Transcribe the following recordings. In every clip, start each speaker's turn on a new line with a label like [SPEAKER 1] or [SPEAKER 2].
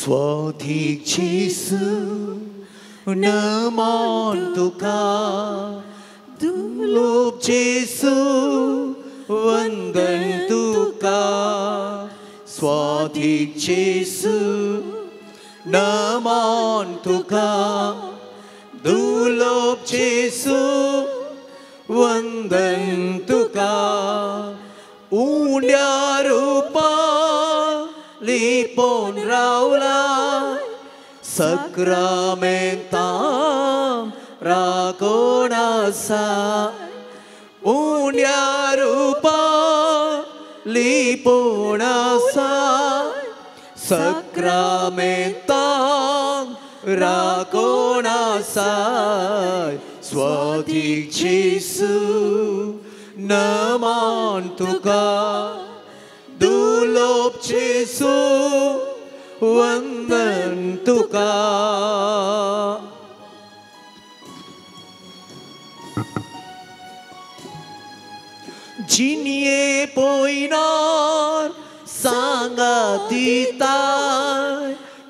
[SPEAKER 1] स्वदीक जेसू नमन तुका दुलोब जेसू वंदन तुका स्वादीक जेसू नमन तुका दुलोब जेसू वंदन तुका उंड्या रुपा लिपोन रावला सक्रामेंतां राकोण आसा उंड्या रुपा लिपोण आसा सक्रामेंतां राकोण आसा स्वादीक जेसू नमन तुका दुलोब जेसू वंदन तुका. जिनये पोयनार सांगातीताय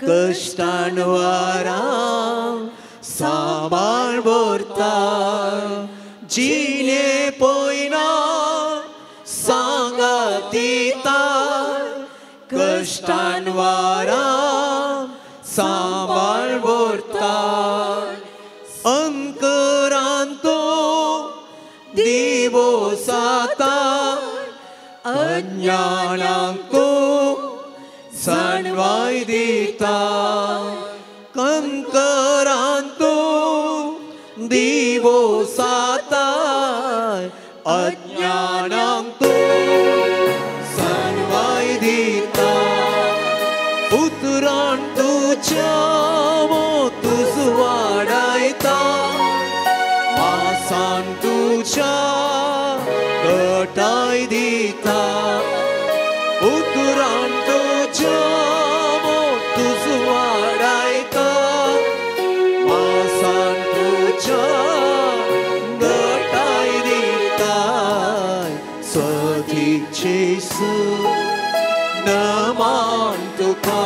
[SPEAKER 1] कश्टानवारां सांबाळ व्हरताय जिनये पोयनार सांगातीताय कश्टानवारां सांबाळ व्हरताय अंकरांतो दिवो साताय अज्ञानांको जाणवाय दिता कंकरांतो दिवो साताय अज्ञानांको जाणवाय दिता उतरान तुज्या तुज वाडायता मासान तुज्या गटाय दिता उतरान तुज्या तुज वाडायता मासान तुज्या गटाय दिता स्वदीक जेसू नमन तुका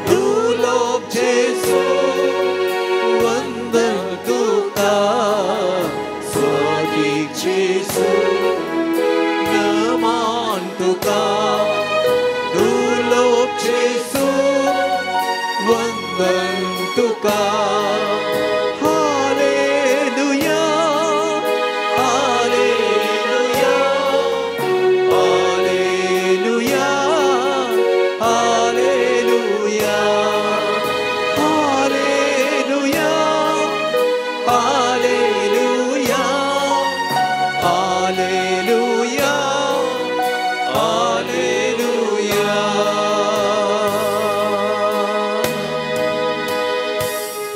[SPEAKER 1] दुलोब जेसू वंदन तुका स्वदीक जेसू नमन तुका दुलोब जेसू वंदन तुका. Hallelujah hallelujah hallelujah hallelujah hallelujah hallelujah hallelujah hallelujah.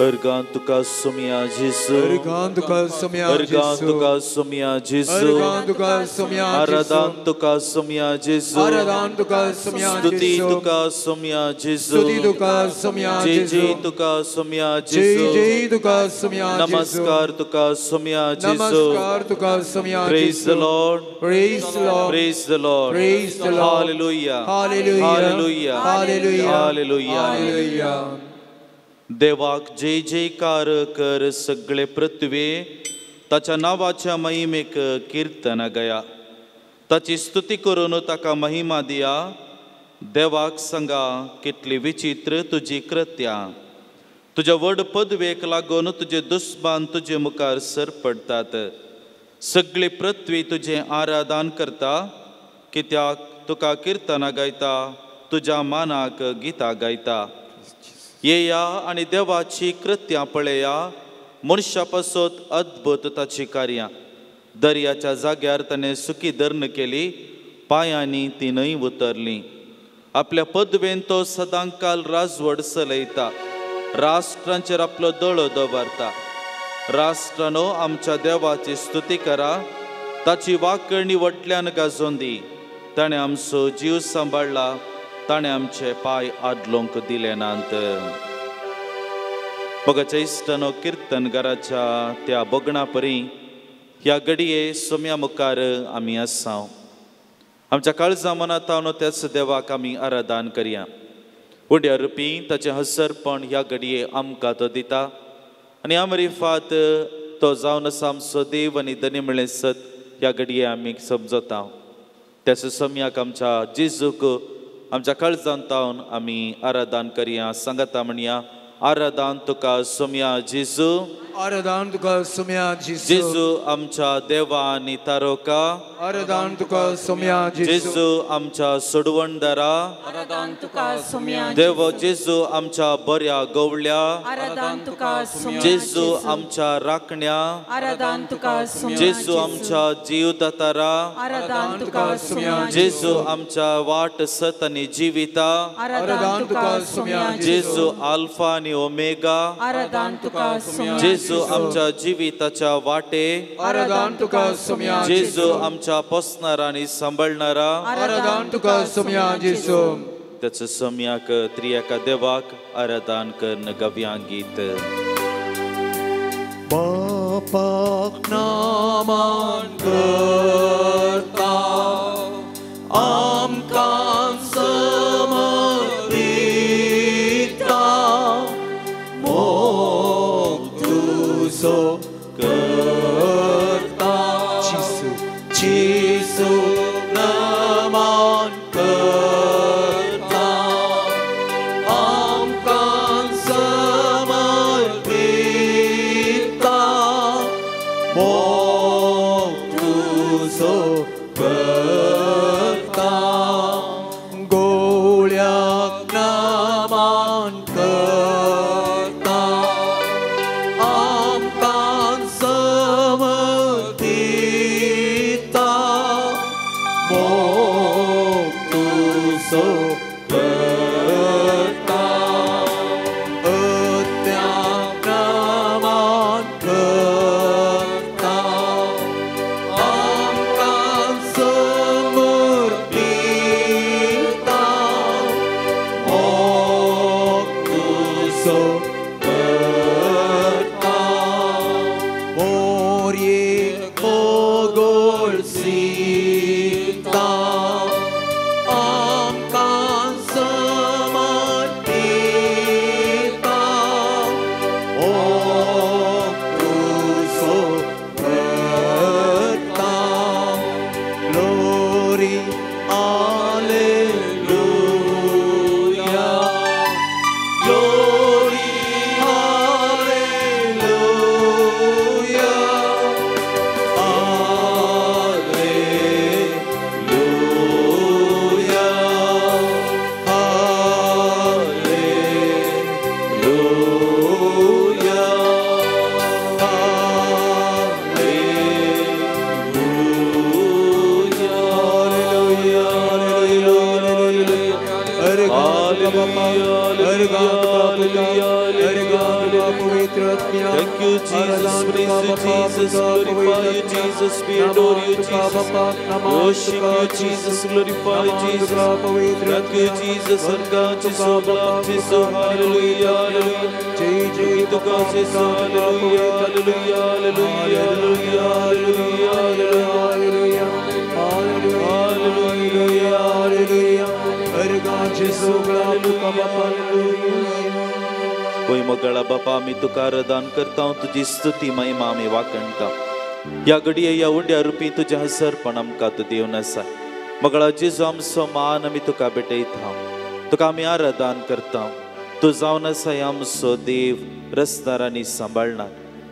[SPEAKER 2] अर्गां तुका सोम्या जेसू
[SPEAKER 3] अर्गां तुका सोम्या
[SPEAKER 2] अर्गां तुका सोम्या जेसू
[SPEAKER 3] अर्गां तुका सोम्या
[SPEAKER 2] आराधान तुका सोम्या जेसू
[SPEAKER 3] आराधान तुका सोम्या
[SPEAKER 2] स्तुती तुका सोम्या जेसू
[SPEAKER 3] स्तुती तुका सोम्या
[SPEAKER 2] जय
[SPEAKER 3] जेसू
[SPEAKER 2] जय तुका सोम्या
[SPEAKER 3] जय
[SPEAKER 2] जेसू
[SPEAKER 3] जय तुका सोम्या
[SPEAKER 2] नमस्कार तुका सोम्या जेसू.
[SPEAKER 3] नमस्कार तुका Saumya
[SPEAKER 2] Praise the Lord.
[SPEAKER 3] Praise the Lord.
[SPEAKER 2] Praise the Lord.
[SPEAKER 3] Praise the Lord.
[SPEAKER 2] Hallelujah.
[SPEAKER 3] Hallelujah.
[SPEAKER 2] Hallelujah.
[SPEAKER 3] Hallelujah.
[SPEAKER 2] Hallelujah.
[SPEAKER 3] Hallelujah.
[SPEAKER 2] देवाक जय जयकार कर सगळे पृथ्वे ताच्या नांवाच्या महिमेक किर्तन गया ताची स्तुती करून ताका महिमा दिया. देवाक सांगा कितली विचित्र तुजी कृत्या तुज्या व्हड पदवेक लागून तुजे दुस्मान तुजे मुखार सर पडटात. सगळी पृथ्वी तुजें आराधन करता कित्याक तुका किर्तनां गायता तुज्या मानाक गितां गायता. येया आनी देवाची कृत्यां पळया मनशा पासत अद्भुत ताची कार्यां. दर्याच्या जाग्यार ताणें सुकी धरण केली पांयांनी ती न्हंय उतरली. आपल्या पदवेन तो सदांकाल राजवड चलयता राष्ट्रांचेर आपलो दोळो दवरता. राष्ट्रानो आमच्या देवाची स्तुती करा ताची वाकरणी वटल्यान गाजोवन दी. ताणें आमचो जीव सांबाळ्ळा ताणें आमचे पांय आदलोंक दिले नात. मोगाच्या इश्टानो किर्तनगाराच्या त्या भोगणा परी ह्या घडये सोम्या मुखार आमी आसा. आमच्या काळजा मनांत त्याच देवाक आमी आराधन करया. उंड्या रुपी ताचें हसरपण ह्या घडये आमकां तो दिता आनी आमरिफात तो जावन आसा आमचो देव आनी धनी म्हळ्ळें सत ह्या घडये आमी समजता. त्याच सम्याक आमच्या जेजूक आमच्या काळजांत तावन आमी आराधन करया. सांगता म्हणया, आराधन तुका सोम्या जेजू,
[SPEAKER 3] आराधन तुका सोम्या जेजू,
[SPEAKER 2] जेजू आमच्या देवा आनी तारोका,
[SPEAKER 3] आराधन तुका सोम्या जेजू,
[SPEAKER 2] जेजू आमच्या सोडवणदारा,
[SPEAKER 4] आराधन तुका सोम्या
[SPEAKER 2] देव, जेजू आमच्या बऱ्या गवळ्या,
[SPEAKER 4] आराधन तुका सोम्या
[SPEAKER 2] जेजू आमच्या राखण्या,
[SPEAKER 4] आराधन तुका सोम्या
[SPEAKER 2] जेजू आमच्या जीवदातारा,
[SPEAKER 4] आराधन तुका सोम्या
[SPEAKER 2] जेजू आमच्या वाट सत आनी जिविता,
[SPEAKER 4] आराधन तुका सोम्या
[SPEAKER 2] जेजू आल्फा आनी ओमेगा,
[SPEAKER 4] आराधन तुका सोम्या
[SPEAKER 2] जेजू आमच्या जिविताच्या वाटे,
[SPEAKER 3] आराधन तुका सोम्या
[SPEAKER 2] जेजू आमच्या पोसणारा आनी सांबाळणारा,
[SPEAKER 3] आराधन तुका सोम्या जेजू.
[SPEAKER 2] त्याच सम्याक त्रियका देवाक आराधन करून गव्या गीत.
[SPEAKER 1] बापाक नामान करता आमकां समर्पिता मोग तुजो करता
[SPEAKER 3] जेजू,
[SPEAKER 1] जेजू नमन करता आमकां समर्पिता मोग तुजो करता गोळ्याक नमन करता आमकां समर्पिता मोग तुजो करता अत्याक नमन करता आमकां समर्पिता मोग तुजो करता मोरयेक मोगोळ सीता आमकां समर्पिता मोग तुजो करता. Glory, hallelujah, glory, hallelujah, hallelujah, hallelujah,
[SPEAKER 2] hallelujah. Thank you, Jesus. Praise you, Jesus. Glorify you, Jesus. We adore you, Jesus. Worship you, Jesus. Glorify you, Jesus. Thank you, Jesus. Hallelujah, hallelujah. Hallelujah, hallelujah, hallelujah, hallelujah, hallelujah, hallelujah, hallelujah. होय मगळा बापा, आमी तुका आराधन करता, तुजी स्तुती महिमा आमी वाखणता. ह्या घडये ह्या उंड्या रुपी तुजें हसरपण आमकां तूं दिवन आसा. मगळा जेजू आमचो मान आमी तुका भेटयता, तुका आमी आराधन करता. तूं जावन आसा आमचो देव, रस्तार आनी सांबाळणार.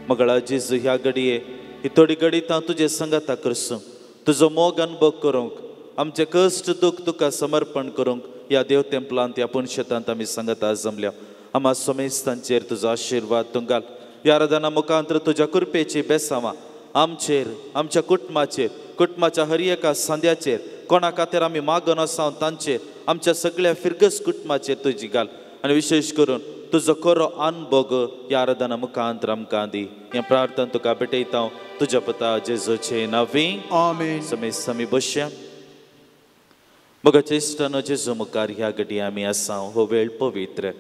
[SPEAKER 2] मगळा जेजू ह्या घडये ही थोडी घडितां तुजे संगाता करसूं, तुजो मोग अनुभव करूंक, आमचें कश्ट दुख तुका समर्पण करूंक ह्या देव तेंपलांत ह्या पुनशेतांत आमी संगाता जमल्या. आमा समेस्तांचेर तुजो आशिर्वाद तूं घाल. ह्या आराधना मुखांतर तुज्या कृपेची बेसांवां आमचेर, आमच्या कुटुंबाचेर, कुटुंबाच्या हर एका सांद्याचेर, कोणा खातीर आमी मागून आसा तांचेर, आमच्या सगळ्या फिरगस कुटुंबाचेर तुजी घाल आनी विशेश करून तुजो खरो अनभोग ह्या आराधना मुखांतर आमकां दी. हें प्रार्थना तुका भेटयता तुज्या पता जेजूचे नांवी,
[SPEAKER 3] आमेन.
[SPEAKER 2] समेस्त आमी बसया. मोगाच्या इश्टानो, जेजू मुखार ह्या घडये आमी आसा. हो वेळ पवित्र,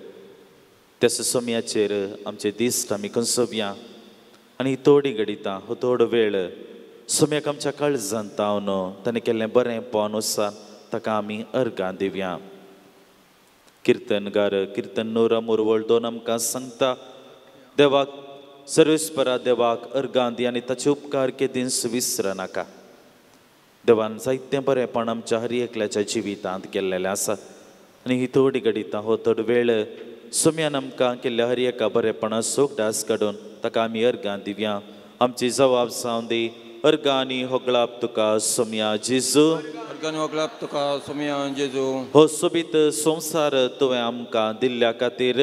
[SPEAKER 2] त्या सोम्याचेर आमचे दिश्ट आमी कंसोवया आनी थोडी घडितां हो थोडो वेळ सोम्याक आमच्या काळजांत तावन ताणें केल्लें बरें पळोवन वसान ताका आमी अर्गां दिवया. कीर्तनगार कीर्तन 100 मुरवळ 2 आमकां सांगता, देवाक सर्वेस्परा देवाक अर्गां दी आनी ताचे उपकार केदींच विसरनाका। देवान जायतें बरेंपण आमच्या हर एकल्याच्या जिवितांत केल्लेलें आसा आनी ही थोडी घडितां हो थोडो वेळ सोम्यान आमकां केल्ल्या हर एका बरेपणाचो उगडास काडून ताका आमी अर्गां दिवया। आमची जबाब जावन दी अर्गां आनी होगळाप तुका सोम्या जेजू। हो सोबीत संवसार तुवें आमकां दिल्ल्या खातीर,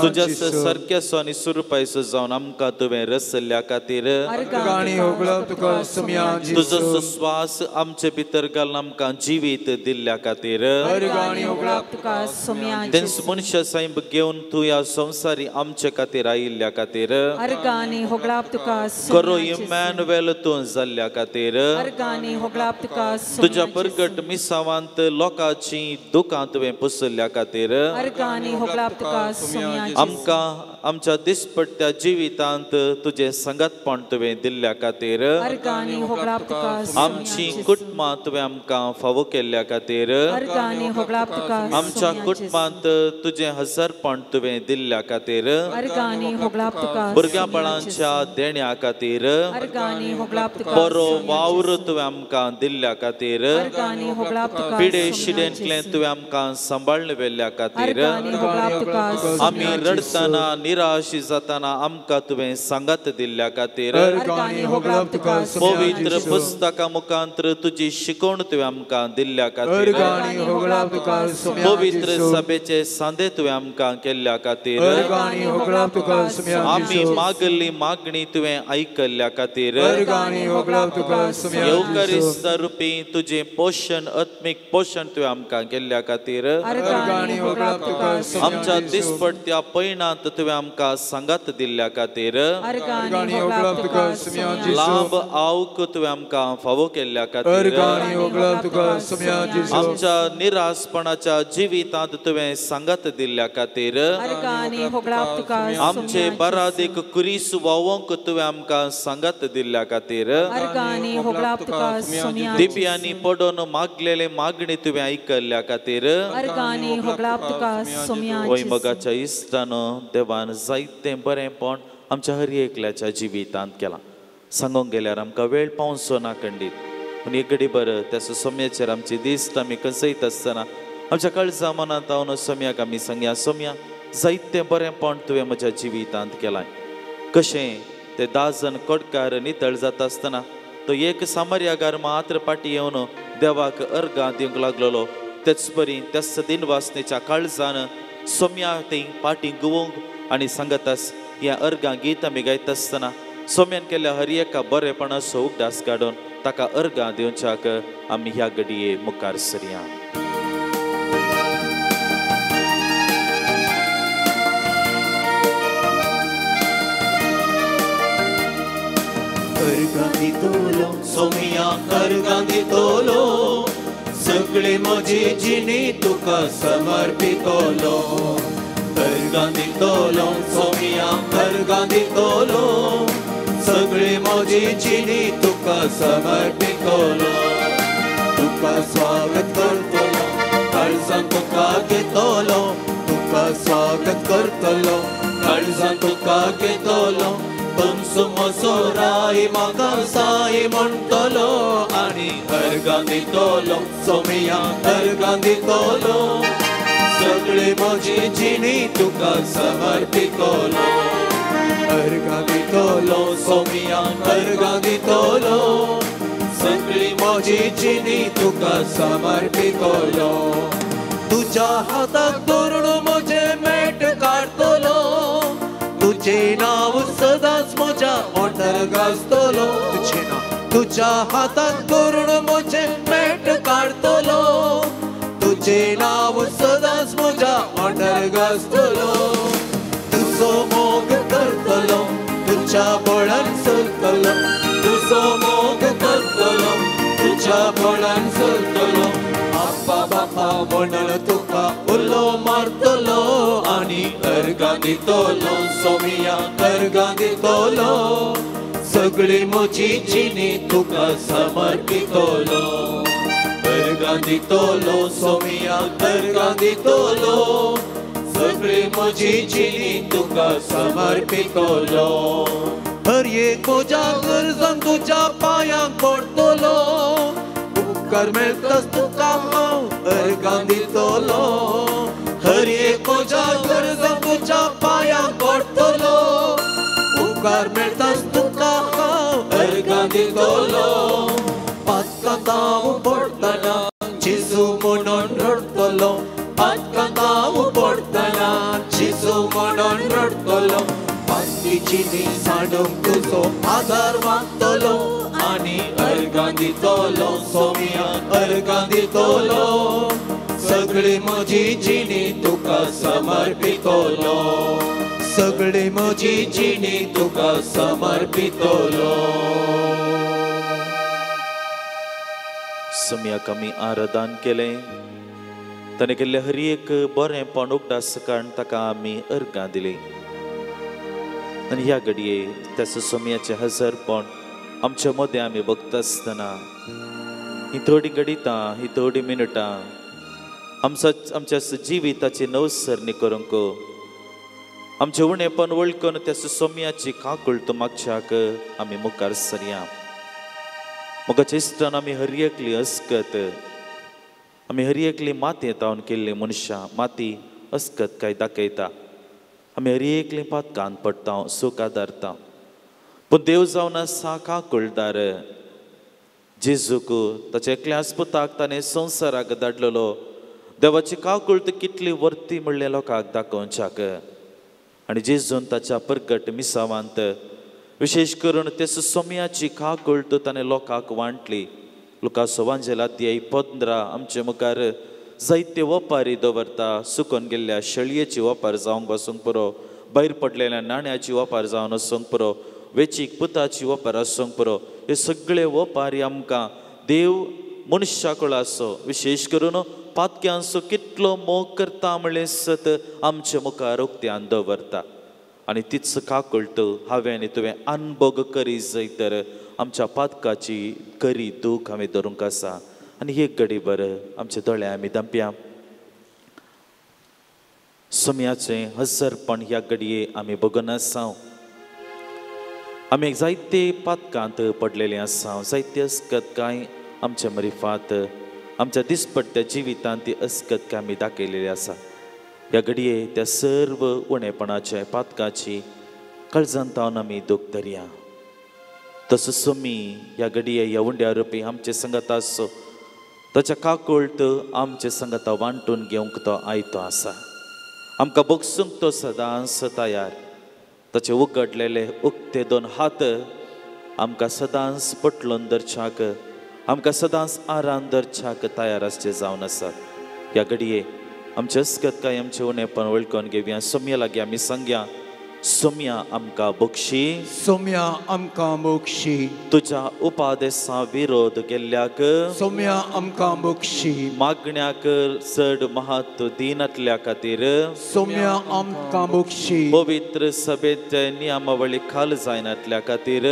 [SPEAKER 2] तुज्या सारक्याचो आनी सुरुपायचो जावन आमकां तुवें रसल्ल्या खातीर, तुजो स्वास आमचे भितर घालून आमकां जिवीत दिल्ल्या खातीर, तेंच मनशा सायब घेवन तूं ह्या संवसारी आमचे खातीर आयिल्ल्या खातीर, करो इमॅन्युएल तूं जाल्ल्या खातीर, तुज्या परगट मिसावांत लोकांची दुकां तुवें पुसल्ल्या खातीर, आमकां आमच्या दिसपट्ट्या जिवितांत तुजें सांगातपण तुवें दिल्ल्या खातीर, आमची कुटुंबां तुवें आमकां फावो केल्ल्या खातीर, आमच्या कुटुंबांत तुजें हजारपण तुवें दिल्ल्या खातीर, भुरग्यां बाळांच्या देण्या खातीर, बरो वावर तुवें आमकां दिल्ल्या खातीर, पिडे शिडेंतलें तुवें आमकां सांबाळून व्हेल्ल्या खातीर, आमी रडटना निराश जाताना आमकां तुवें सांगात दिल्ल्या खातीर, पवित्र पुस्तका मुखांतर तुजी शिकवण तुवें आमकां दिल्ल्या खातीर, पवित्र सभेचे सांदे तुवें आमकां केल्ल्या खातीर, आमी मागल्ली मागणी तुवें आयकल्ल्या खातीर, येवकारिस्ता रुपी तुजें पोशण आत्मीक पोशण तुवें आमकां केल्ल्या खातीर, आमच्या दिसपट्ट्या पयणांत तुवें आमकां सांगात दिल्ल्या खातीर, लांब आवक तुवें आमकां फावो केल्ल्या खातीर, आमच्या निराशपणाच्या जिवितांत तुवें सांगात दिल्ल्या खातीर, आमचे बारादीक कुरीस वावोंक तुवें आमकां सांगात दिल्ल्या खातीर, दिव्यांनी पडोन मागलेले मागणी तुवें आयकल्ल्या खातीर, वय मोगाच्या इश्टानो देवान जायतें बरेंपण आमच्या हर एकल्याच्या जिवितांत केलां। सांगूंक गेल्यार आमकां वेळ पावचो ना खंडीत, पूण एक घडी बरं त्या सोम्याचेर आमची दिश्ट आमी कसयत आसतना आमच्या काळजा मनांत हांव सोम्याक आमी सांगया, सोम्या जायतें बरेंपण तुवें म्हज्या जिवितांत केलां। कशें ते 10 जण कोटकार नितळ जाता आसतना तो एक सामर्यागार मात्र पाटी येवन देवाक अर्गां दिवंक लागलेलो, तेच परी त्याच दिनवासनेच्या काळजान सोम्या ती पाटी गुवोंक आनी सांगत आस। ह्या अर्गां गीत आमी गायत आसतना सोम्यान केल्ल्या हर एका बरेपणाचो उगडास काडून ताका अर्गां दिवच्याक आमी ह्या घडये मुखार सरया।
[SPEAKER 1] अर्गां दितलो सोमिया अर्गां दितलो, सगळे म्हजी जिणी तुका समर्पितलो। अर्गां दितलो सोमिया अर्गां दितलो, सगळे म्हजी जिणी तुका समर्पितलो। तुका स्वागत करतलो काळजान तुका घेतलो, तुका स्वागत करतलो काळजान तुका घेतलो। तुमचो म्हजो राय म्हाका साय म्हणटलो आनी अर्गां दितलो सोमिया अर्गां दितलो, सगळे म्हजी जिणी तुका समर्पितलो। अर्गां दितलो सोमिया अर्गां दितलो, सगळी म्हजी जिणी तुका समर्पितलो। तुज्या हाताक धरून म्हजें मेट काडटलो, तुझे नाव सदांच म्हज्या ओंठार गाजतलो। तुझे नाव तुझ्या हाताक धरून म्हजें मेट काडटलो, तुझे नाव सदांच म्हज्या ओंठार गाजतलो। तुजो मोग करतलो तुझ्या बळान सरतलो, तुजो मोग करतलो तुझ्या बळान सरतलो। आप्पा बापा म्हणून तुका उलो मारतलो आनी अर्गां दितलो सोमिया अर्गां दितलो, सगळी म्हजी जिणी तुका समर्पितलो। अर्गां दितलो सोम्याक अर्गां दितलो सगळी म्हजी जिणी तुका समर्पितलो हर एक म्हज्या गरजांक तुज्या पांयांक पडटलो उपकार मेळटाच तुका हांव अर्गां दितलो हर एक म्हज्या गरजांक तुज्या पांयांक पडटलो उपकार मेळटाच तुका हांव अर्गां दितलो पातकांत हांव पडटना जेजू म्हणून रडटलो पातकांत हांव पडटना जेजू म्हणून रडटलो पातकी जिणी सांडूंक तुजो आदार मागतलो आनी अर्गां दितलो सोम्याक अर्गां दितलो सगळी म्हजी जिणी तुका समर्पितलो सगळी म्हजी जिणी तुका समर्पितलो.
[SPEAKER 2] सोम्याक आमी आराधन केलें ताणें केल्लें हर एक बरेंपण उगडास काडून ताका आमी अर्गां दिलीं आनी ह्या घडये त्या सोम्याचें हजरपण आमच्या मदें आमी बघता आसतना ही थोडी घडितां ही थोडी मिनटां आमच्या जिविताची नवसरणी करूंक आमचें उणेपण वळखून त्या सोम्याची काकूळट मागच्याक आमी मुखार सरया. मोगाच्या इश्टान आमी हर एकली अस्कत आमी हर एकली मातयेंत हांवन केल्ली मनशां माती अस्कत काय दाखयता आमी हर एकली पातकान पडटा सूख आदारता पूण देव जावन आसा काकुळदार जेजूक ताच्या एकल्याच पुताक ताणें संवसाराक धाडलेलो देवाची काकुळट कितली वर्ती म्हणलें लोकांक दाखोवच्याक आनी जेजून ताच्या परगट मिसावांत विशेष करून ते सोम्याची काकुळट ताणें लोकांक वांटली. लुकास वांजेल अध्याय 15 आमचे मुखार जायते वपारी दवरता सुकून गेल्ल्या शेळयेची वपार जावंक बसूंक पुरो भायर पडलेल्या नाण्याची वपार जावन आसूंक पुरो वेचीक पुताची वपार आसूंक पुरो हे सगळे वपारी आमकां देव मनशाकळ आसो विशेष करून पातक्यांचो कितलो मोग करता म्हणलें सत आमचे मुखार उक्त्यान दवरता आनी तीच काकुळट हांवें आनी तुवें अनभोग करी जाय तर आमच्या पातकाची करी दूख हांवें धरूंक आसा आनी एक घडी बरं आमचे दोळे आमी धांपया. सोम्याचें हजरपण ह्या घडये आमी बघून आसा. आमी जायते पातकांत पडलेले आसा जायते अस्कत कांय आमच्या मरिफात आमच्या दिसपट्ट्या जिवितांत ती अस्कत काय आमी दाखयलेली आसा. ह्या घडये त्या सर्व उणेपणाच्या पातकाची काळजांत आमी दूख धरया. तसो सोमी ह्या घडये ह्या उंड्या रुपी आमचे संगत आसो ताच्या काकुळट आमचे संगता वांटून घेवंक तो आयतो आसा. आमकां बगसूंक तो सदांच तयार ताचे उगडलेले उक्ते दोन हात आमकां सदांच पटलोन धरच्याक आमकां सदांच आरान धरच्याक तयार आसचे जावन आसात. ह्या घडये आमचे अस्कत काय आमचें उणेपण वळखून घेवया. सोम्या लागीं आमी सांगया सोम्या आमकां बक्षी
[SPEAKER 3] सोम्या आमकां बक्षी
[SPEAKER 2] तुज्या उपादेसा विरोध केल्ल्याक
[SPEAKER 3] सोम्या आमकां बक्षी
[SPEAKER 2] मागण्याक चड महत्व दिनातल्या खातीर
[SPEAKER 3] सोम्या आमकां बक्षी
[SPEAKER 2] पवित्र सभेच्या नियमावळी खाल जायनातल्या खातीर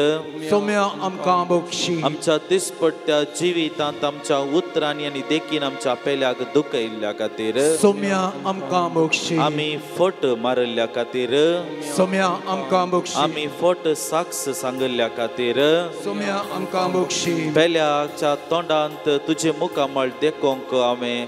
[SPEAKER 3] सोम्या आमकां बक्षी
[SPEAKER 2] आमच्या दिसपट्ट्या जिवितांत आमच्या उतरांनी आनी देखीन आमच्या पेल्याक दुखयल्ल्या खातीर
[SPEAKER 3] सोम्या आमकां बक्षी
[SPEAKER 2] आमी फट मारिल्ल्या खातीर
[SPEAKER 3] सोम्या आमकां बक्षी
[SPEAKER 2] आमी फट साक्ष सांगिल्ल्या खातीर
[SPEAKER 3] सोम्या आमकां बक्षी
[SPEAKER 2] पेल्याच्या तोंडांत तुजे मुखामळ देखोंक हांवें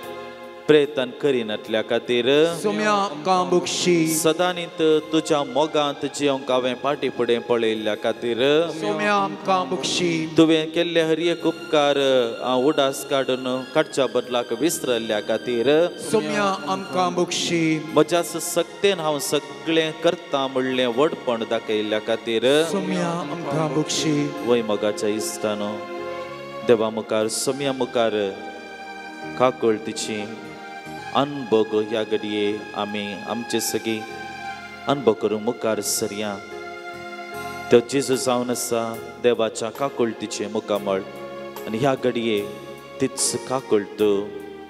[SPEAKER 2] प्रयत्न करिनातल्या खातीर
[SPEAKER 3] सोम्या आमकां बक्षी
[SPEAKER 2] सदांनीत तुज्या मोगांत जिवंक हांवें फाटी फुडें पळयल्ल्या खातीर
[SPEAKER 3] सोम्या आमकां बक्षी
[SPEAKER 2] तुवें केल्ले हर एक उपकार हांव उडास काडून काडच्या बदलाक विसरल्ल्या खातीर
[SPEAKER 3] सोम्या आमकां बक्षी
[SPEAKER 2] म्हज्या सक्तेन हांव सगळें करता म्हणलें व्हडपण दाखयल्ल्या खातीर
[SPEAKER 3] सोम्या आमकां बक्षी.
[SPEAKER 2] वय मोगाच्या इश्टानो देवा मुखार सोम्या मुखार काकुळटीची अनभोग ह्या घडये आमी आमचे सगळीं अनभोग करूंक मुखार सरया. तो जेजू जावन आसा देवाच्या काकुळटीचें मुखामळ आनी ह्या घडये तीच काकुळट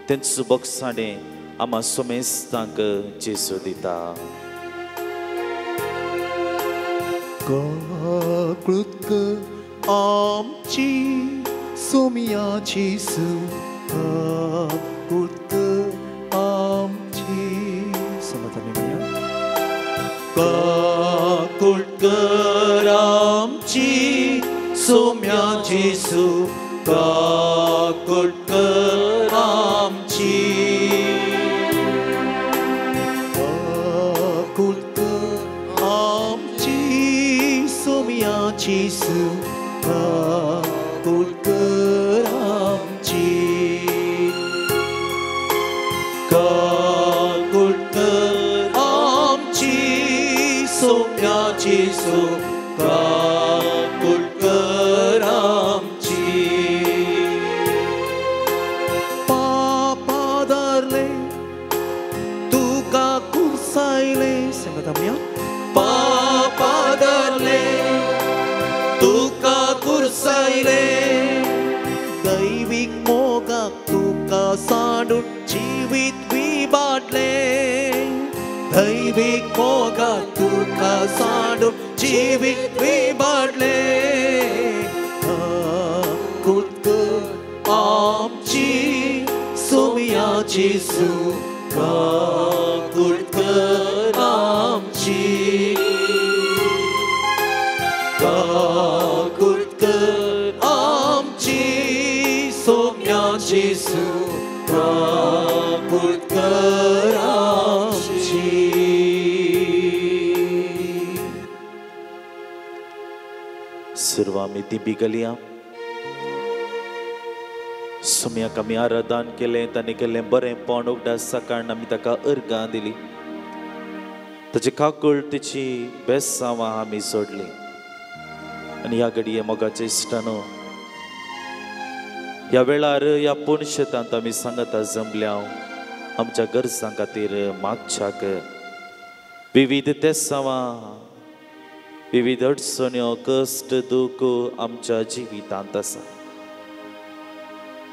[SPEAKER 2] तेंच बक्षाणें आमा सोमेस्तांक जेजू दिता.
[SPEAKER 1] काकुळट आमची सोम्या जेजू काकूट कर आमची. सांगात आमी म्हणया, काकूट कर आमची सोम्या जेजू, काकूट कर आमची. काकूट कर आमची सोम्या जेजू, काकूट कर आमची. काकूट कर आमची सोम्या जेजू, काकूट कर आमची. पापा धरले तुका कुर्सायले. सांगात आमया, पापा धरले तुका कुर्सायले, दैवीक मोगाक तुका सांडून जिवीत विबाडले. दैवीक मोगाक तुका सांडून जिवीत विबाडले. काकूट कर आमची सोम्या जेजू, काकूट कर आमची. काकूट कर आमची सोम्या जेजू, काकूट कर आमची.
[SPEAKER 2] सर्व आमी ती बिगलया सोम्याक आमी आराधन केलें, ताणें केल्लें बरेंपण उगडास सकाळन आमी ताका अर्गां दिली. ताची काकुळटीची बेसांवां आमी सोडली. आनी ह्या घडये मोगाच्या इश्टानो, ह्या वेळार ह्या पुणशेतांत आमी सांगता जमल्या आमच्या गरजां खातीर मागच्याक विविध तेसांवां, विविध अडचण्यो, कश्ट, दूख आमच्या जिवितांत आसा.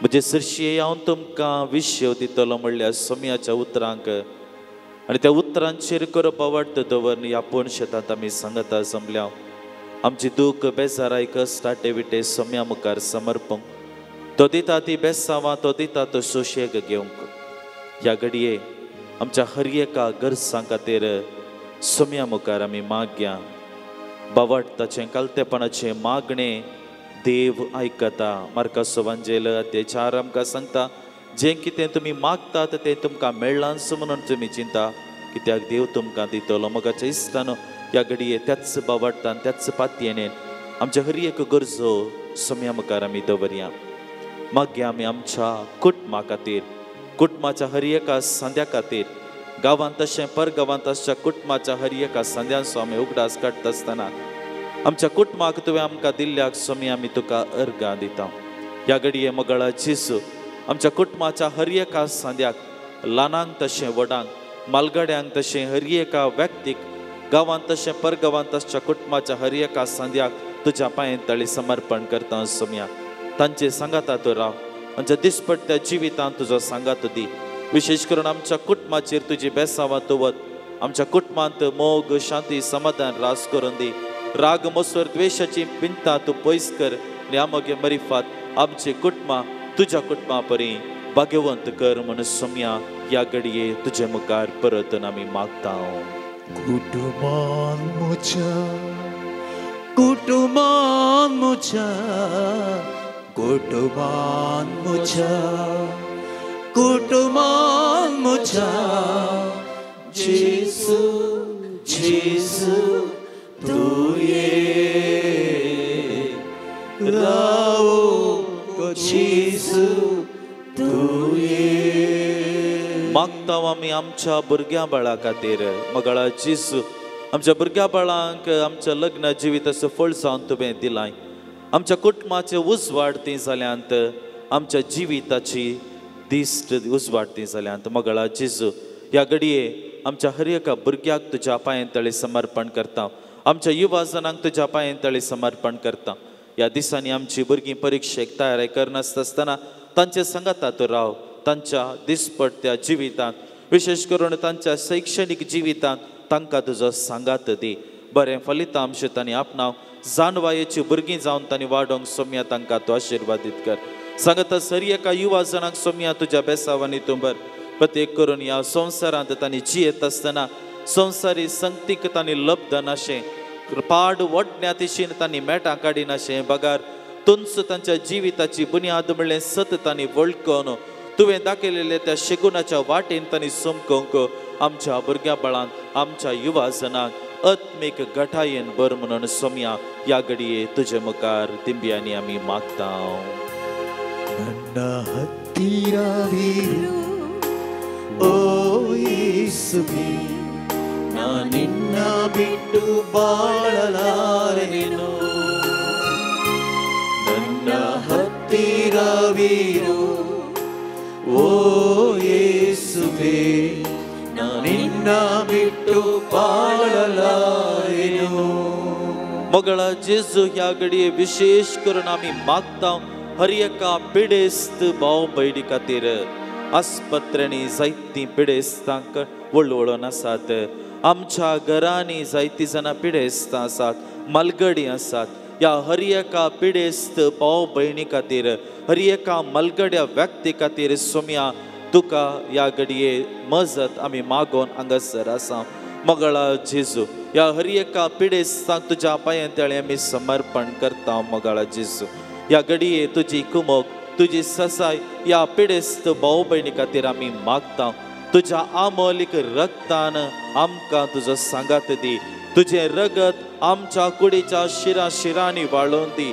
[SPEAKER 2] म्हजे सरशी हांव तुमकां विशय दितलो म्हणल्यार सोम्याच्या उतरांक आनी त्या उतरांचेर करप आवडत दवरून ह्या पुणशेतांत आमी सांगता जमल्या आमची दूख, बेजाराय, कश्ट, आटे विटे सोम्या मुखार समर्पूंक. तो दिता ती बेसांवां, तो दिता तो सोशेग घेवंक. ह्या घडये आमच्या हर एका गरजां खातीर सोम्या मुखार आमी मागया. बावडताचें कालतेपणाचें मागणें देव आयकता. मार्काचो वांजेल अध्याय 4 आमकां सांगता, जें कितें तुमी मागतात तें तुमकां मेळ्ळांच म्हणून तुमी चिंता, कित्याक देव तुमकां दितलो. मोगाच्या इश्टानो, ह्या घडये त्याच बावडतान, त्याच पातयेन आमच्या हर एक गरजो सोम्या मुखार आमी दवरया. मागया आमी आमच्या कुटुंबा खातीर, कुटुंबाच्या हर एका सांद्या खातीर, गांवांत तशें परगांवांत आसच्या कुटुंबाच्या हर एका सांद्यांचो आमी उगडास काडटा आसतना आमच्या कुटुंबाक तुवें आमकां दिल्ल्याक सोमी आमी तुका अर्गां दिता. ह्या घडये मोगाळा जेजू, आमच्या कुटुंबाच्या हर एका सांद्याक, ल्हानांक तशें व्हडांक, मालगड्यांक तशें हर एका व्यक्तीक, गांवांत तशें परगांवांत आसच्या कुटुंबाच्या हर एका सांद्याक तुज्या पांये तळी समर्पण करता सोम्या. तांचे सांगाता तूं राव, आमच्या दिसपट्ट्या जिवितांत तुजो सांगात दी. विशेष करून आमच्या कुटुंबाचेर तुजी बेसांवां तूं वत. आमच्या कुटुंबांत मोग, शांती, समाधान रास करून दी. राग, मसर, द्वेशाची पिंता तूं पयस कर आनी आमगे मरिफात आमची कुटुंबां तुज्या कुटुंबा परी भाग्यवंत कर म्हूण सोम्या ह्या घडये तुजे मुखार परतून आमी मागता.
[SPEAKER 1] कुटुंबान म्हज्या, कुटुंबान म्हज्या, कुटुंबान म्हज्या, कुटुंबान म्हज्या, जेजू जेजू तूं ये रावो, जेजू तूं ये.
[SPEAKER 2] मागता आमी आमच्या भुरग्यां बाळा खातीर. मोगाळा जेजू, आमच्या भुरग्या बाळांक आमच्या लग्न जिविताचो फळ जावन तुवें दिलाय. आमच्या कुटुंबाचे उजवाड ती जाल्यांत, आमच्या जिविताची दिश्ट उजवाड ती जाल्यांत. मोगाळा जेजू, ह्या घडये आमच्या हर एका भुरग्याक तुज्या पांये तळी समर्पण करता. आमच्या युवा जणांक तुज्या पांये तळी समर्पण करता. ह्या दिसांनी आमची भुरगीं परिक्षेक तयारी करनासता आसतना तांचे सांगाता तूं राव. तांच्या दिसपट्ट्या जिवितांत, विशेष करून तांच्या शैक्षणीक जिवितांत तांकां तुजो सांगात दी. बरें फलितांश तांणी आपणाव. जानवायेची भुरगीं जावन तांणी वाडोवंक सोम्या तांकां तूं आशिर्वादीत कर. सांगता सर एका युवा जणांक सोम्या तुज्या बेसावांनी तूं भर. प्रत्येक करून ह्या संवसारांत तांणी जियेत आसतना संवसारी संगतीक तांणी लब्धनाशें पाड वडण्या तिशीन तांणी मेटां काडिनाशें बगार तुंच तांच्या जिविताची बुन्याद म्हणलें सत तांणी वळखून तुवें दाखयलेले त्या शेगुणाच्या वाटेन तांणी समकोंक आमच्या भुरग्या बाळांक आमच्या युवा जणांक आत्मीक गठायेन भर म्हणून सोम्या ह्या घडये तुजे मुखार दिंब्यांनी आमी मागता.
[SPEAKER 1] ನನ್ನ ಹತ್ತಿರವಿರು ಓ ಯೇಸುವೇ, ನಾ ನಿನ್ನ ಬಿಟ್ಟು ಬಾಳಲಾರೆನು. ನನ್ನ ಹತ್ತಿರವಿರು ಓ ಯೇಸುವೇ, ನಾ ನಿನ್ನ ಬಿಟ್ಟು ಬಾಳಲಾರೆನು.
[SPEAKER 2] मगळा जेजू ह्या घडये विशेष करून आमी मागता हर एका पिडेस्त भाव भयणी खातीर. आस्पत्र्यांनी जायतीं पिडेस्तांक वळवळून आसात, आमच्या घरांनी जायतीं जाणां पिडेस्तां आसात, मालगडी आसात. ह्या हर एका पिडेस्त भाव भयणी खातीर, हर एका मालगड्या व्यक्ती खातीर सोम्या तुका ह्या घडये मजत आमी मागोवन हांगासर आसा. मगळा जेजू ह्या हर एका पिडेस्तांक तुज्या पांयां तळे आमी समर्पण करता. मगळा जेजू ह्या घडये तुजी कुमोक तुजी ससाय ह्या पिडेस्त भाव भयणी खातीर आमी मागता. तुज्या आमोलीक रक्तान आमकां तुजो सांगात दी, तुजें रगत आमच्या कुडीच्या शिरा शिरांनी वाळोवन दी.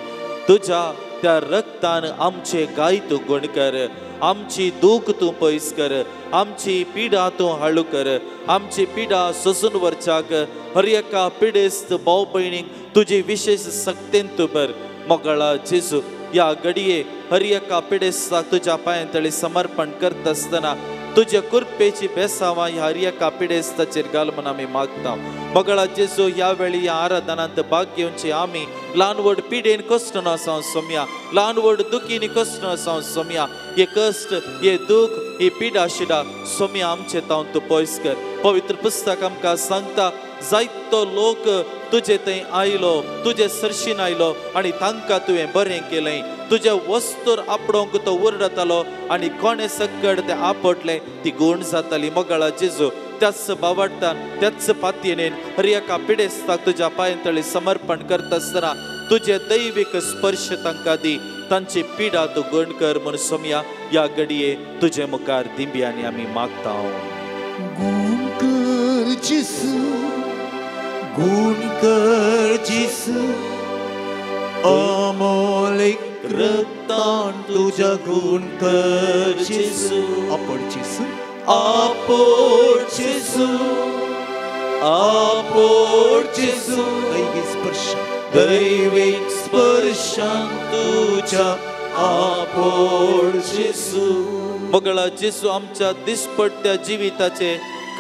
[SPEAKER 2] तुज्या त्या रक्तान आमचे गाय तूं गुण कर, आमची दूख तूं पयस कर, आमची पिडा तूं हाळू कर, आमची पिडा सोसून वरच्याक हर एका पिडेस्त भाव भयणीक तुजी विशेश सक्तेन तूं भर. मोगाळा जेजू ह्या घडये हर एका पिडेस्ताक तुज्या पांयां तळी समर्पण करता आसतना तुज्या कृपेची बेसावां ह्या हर एका पिडेस्ताचेर घाल म्हूण आमी मागता. मोगाळा जेजू ह्या वेळी ह्या आराधनांत भाग घेवची आमी ल्हान व्हड पिडेन कश्ट आसा सोम्या, ल्हान व्हड दुखीनी कश्ट आसा सोम्या, हे कश्ट हे दूख ही पिडा शिडा सोम्या आमचे तावन तूं पयस कर. पवित्र पुस्तक आमकां सांगता जायतो लोक तुजे थंय आयलो, तुजे सरशीन आयलो आनी तांकां तुवें बरें केलें. तुजे वस्तूर आपडोंक तो उरडतालो आनी कोणें सकड तें आपटलें ती गूण जाताली. मोगाळा जेजू त्याच बावडटान त्याच पातयेन हर एका पिडेस्ताक तुज्या पांयां तळी समर्पण करता आसतना तुजे दैवीक स्पर्श तांकां दी, तांची पिडा तूं गण कर म्हूण सोम्या ह्या घडये तुजे मुखार दिंब्यांनी आमी मागता.
[SPEAKER 1] गुण कर जेजू, गुण कर जेजू, अमोलिक रक्तान तुझ्या गुण कर जेजू. आपण जेजू,
[SPEAKER 2] आपोड जेजू, आपोड जेजू,
[SPEAKER 1] दैवी स्पर्श,
[SPEAKER 2] दैवीक स्पर्शान तुझ्या आपोड जेजू. मोगाळा जेजू आमच्या दिसपट्ट्या जिविताचे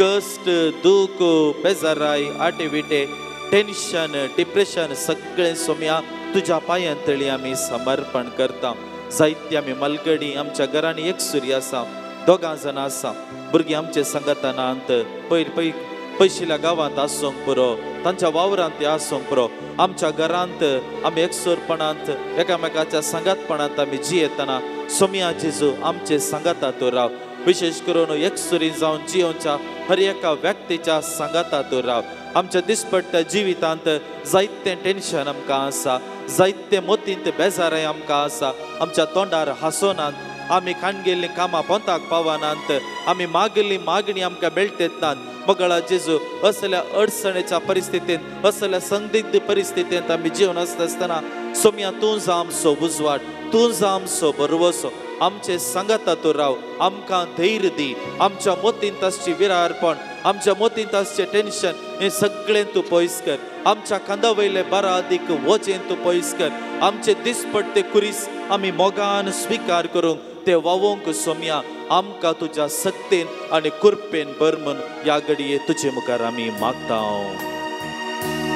[SPEAKER 2] कश्ट दूख बेजाराय आटे विटे टेन्शन डिप्रेशन सगळें सोम्या तुज्या पांयां तळी आमी समर्पण करता. जायती आमी मलगडी आमच्या घरांनी एकसुरी आसा, दोगां जाणां आसा, भुरगीं आमचे सांगातानांत पयर पय पयशिल्या गांवांत आसूंक पुरो, तांच्या वावरांत ते आसूंक पुरो. आमच्या घरांत आमी एकसुरपणांत एकामेकाच्या सांगातपणांत आमी जियेतना सोम्या जेजू आमचे सांगाता तूं राव. विशेष करून एकसुरी जावन जियोवच्या हर एका व्यक्तीच्या सांगाता तूं राव. आमच्या दिसपट्ट्या जिवितांत जायतें टेन्शन आमकां आसा, जायते मोतींत बेजाराय आमकां आसा, आमच्या तोंडार हांसोनात, आमी खाणगेल्लीं कामां पोंताक पावनात, आमी मागिल्ली मागणी आमकां मेळटेत नात. मोगाळा जेजू असल्या अडचणेच्या परिस्थितींत असल्या संदिग्ध परिस्थितींत आमी जिवन आसता आसतना सोम्या तूं जा आमचो उजवाड, तूं जा आमचो भरवसो, आमचे सांगाता तूं राव, आमकां धैर्य दी. आमच्या मोतींत आसची विरारपण, आमच्या मोतींत आसचें टेन्शन हें सगळें तूं पयस कर. आमच्या खांदा वयले बारादीक वजें तूं पयस कर. आमचे दिसपट्टे कुरीस आमी मोगान स्विकार करूंक ते वावोंक सोम्या आमकां तुज्या सक्तेन आनी कृपेन भर म्हूण ह्या घडये तुजे मुखार आमी मागता.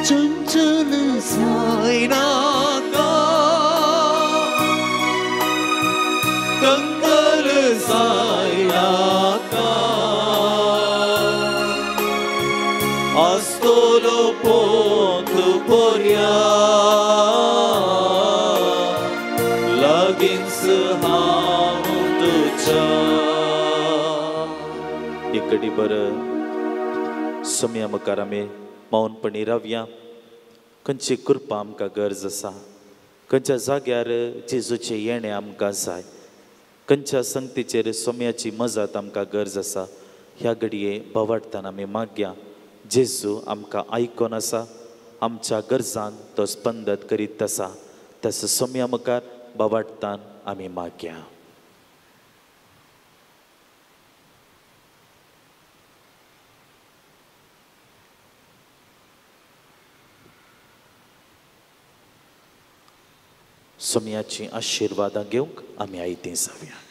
[SPEAKER 1] चंचल जायनाका,
[SPEAKER 2] कंगल जायनाका, आसतलो पोंत पर्या लागींच हांव तुज्या. इकडी बरं सोम्या मुखार आमी मौनपणी रावया. खंयची कृपा आमकां गरज आसा, खंयच्या जाग्यार जेजूचें येणें आमकां जाय, खंयच्या संगतीचेर सोम्याची मजत आमकां गरज आसा, ह्या घडये बोवाळटान आमी मागया. जेजू आमकां आयकोन आसा, आमच्या गरजांक तो स्पंदत करीत आसा. तसो सोम्या मुखार बोवाळटान आमी मागया. सोम्याची आशिर्वादां घेवंक आमी आयतीं जावया.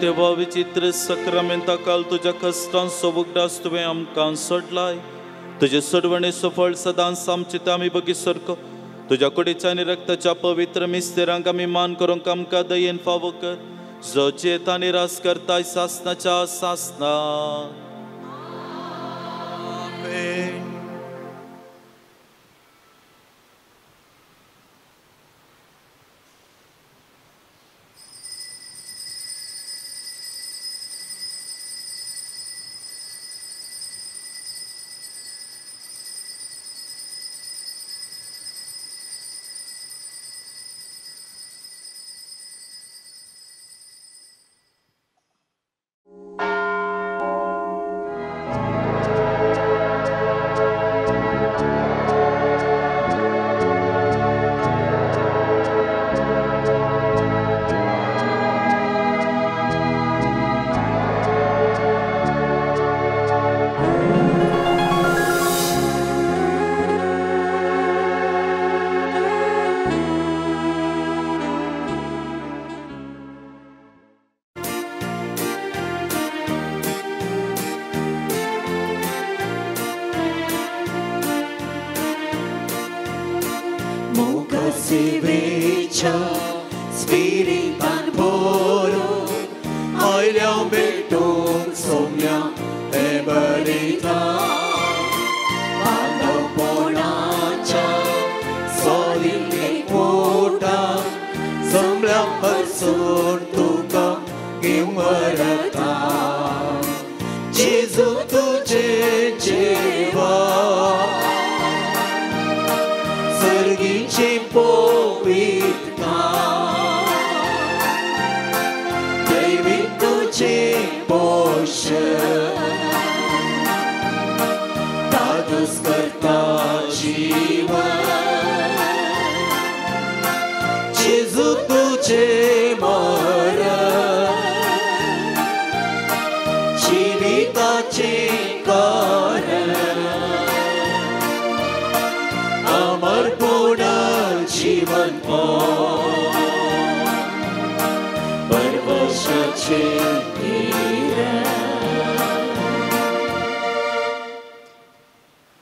[SPEAKER 2] देवा विचित्र सक्रामेंता काल तुज्या कश्टांचो उगडास तुवें आमकां सोडलाय. तुजे सोडवणेचो फळ सदांच आमचे आमी बगी सारको. तुज्या कुडीच्या आनी रक्ताच्या पवित्र मिस्तेरांक आमी मान करूंक आमकां दयेन फावो कर, जो जेत आनी रास करताय सासनाच्या सासना.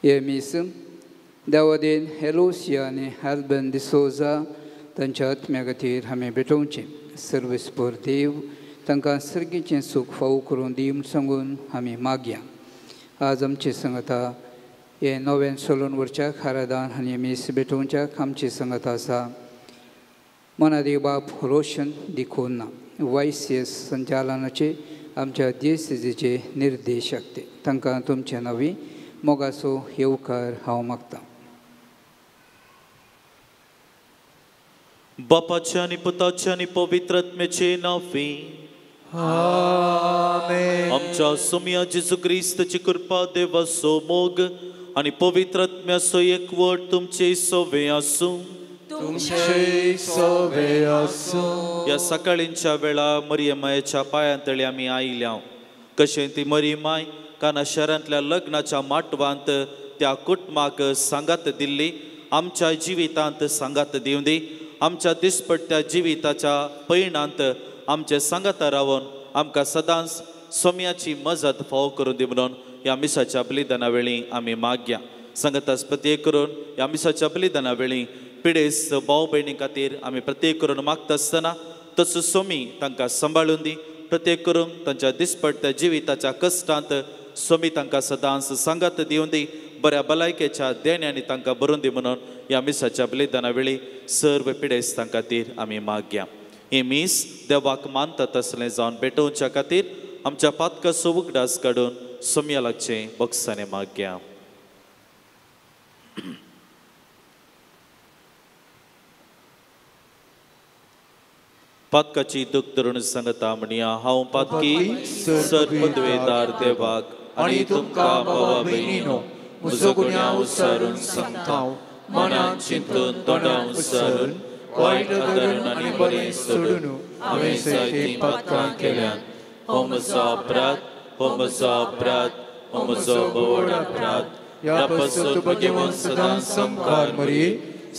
[SPEAKER 5] हे मीस देवादेन हेलोसिया आनी हॅल्बन डिसोजा तांच्या आत्म्या खातीर आमी भेटोवचें. सर्वेस्पर देव तांकां सर्गीचें सूख फावो करून दी म्हूण सांगून आमी मागया. आज आमची संगता हे नव्यान सोलून वरच्याक हारादान आनी मीस भेटोवच्याक आमची संगत आसा मनादेव बाप रोशन दिखोना वायसीएस संचालनाचे आमच्या डीएससीचे निर्देशक ते तांकां तुमचे नवी मोगाचो येवकार हांव मागतां.
[SPEAKER 2] बापाच्या आनी पुताच्या आनी पवित्र आत्म्याचे नांवी
[SPEAKER 3] आमेन.
[SPEAKER 2] आमच्या सोम्या जेजू क्रिस्ताची कृपा, देवाचो मोग आनी पवित्र आत्म्याचो एकवट तुमचे सवे आसूं.
[SPEAKER 3] तुमचे सवे आसूं.
[SPEAKER 2] ह्या सकाळींच्या वेळा मरियमायेच्या पांयांतळी आमी आयल्या. कशें ती मरियमाय काना शहरांतल्या लग्नाच्या माटवांत त्या कुटुंबाक सांगात दिल्ली, आमच्या जिवितांत सांगात दिवं दी. आमच्या दिसपट्ट्या जिविताच्या पयणांत आमचे सांगाता रावन आमकां सदांच सोम्याची मजत फावो करून दी म्हणून ह्या मिसाच्या बलिदाना वेळी आमी मागया. सांगाताच प्रत्येक करून ह्या मिसाच्या बलिदाना वेळी पिडेस्त भाव भयणी खातीर आमी प्रत्येक करून मागता आसतना तसो सोमी तांकां सांबाळून दी. प्रत्येक करून तांच्या दिसपट्ट्या जिविताच्या कश्टांत सोमी तांकां सदांच सांगात दिवन दी. बऱ्या भलायकेच्या देण्यांनी तांकां भरून दी म्हणून ह्या मिसाच्या बलिदाना वेळी सर्व पिडेस्तां खातीर आमी मागया. ही मीस देवाक मानता तसलें जावन भेटोवच्या खातीर आमच्या पातकाचो उगडास काडून सोम्या लागचें बक्षाने मागया. पातकाची दुख धरून सांगता म्हणया, हांव पातकी सर पदवेदार देवाक आनी तुमकां भावा भयणीनो म्हजो गुन्यांव विसरून सांगता, मनान चिंतून तोंडान विसरून वायट धरून आनी बरें सोडून हांवें जायतीं पातकां केल्यांत. हो म्हजो अपराध, हो म्हजो अपराध, हो म्हजो व्हड अपराध. ह्या पासून भगवंत सदां सामकार मरये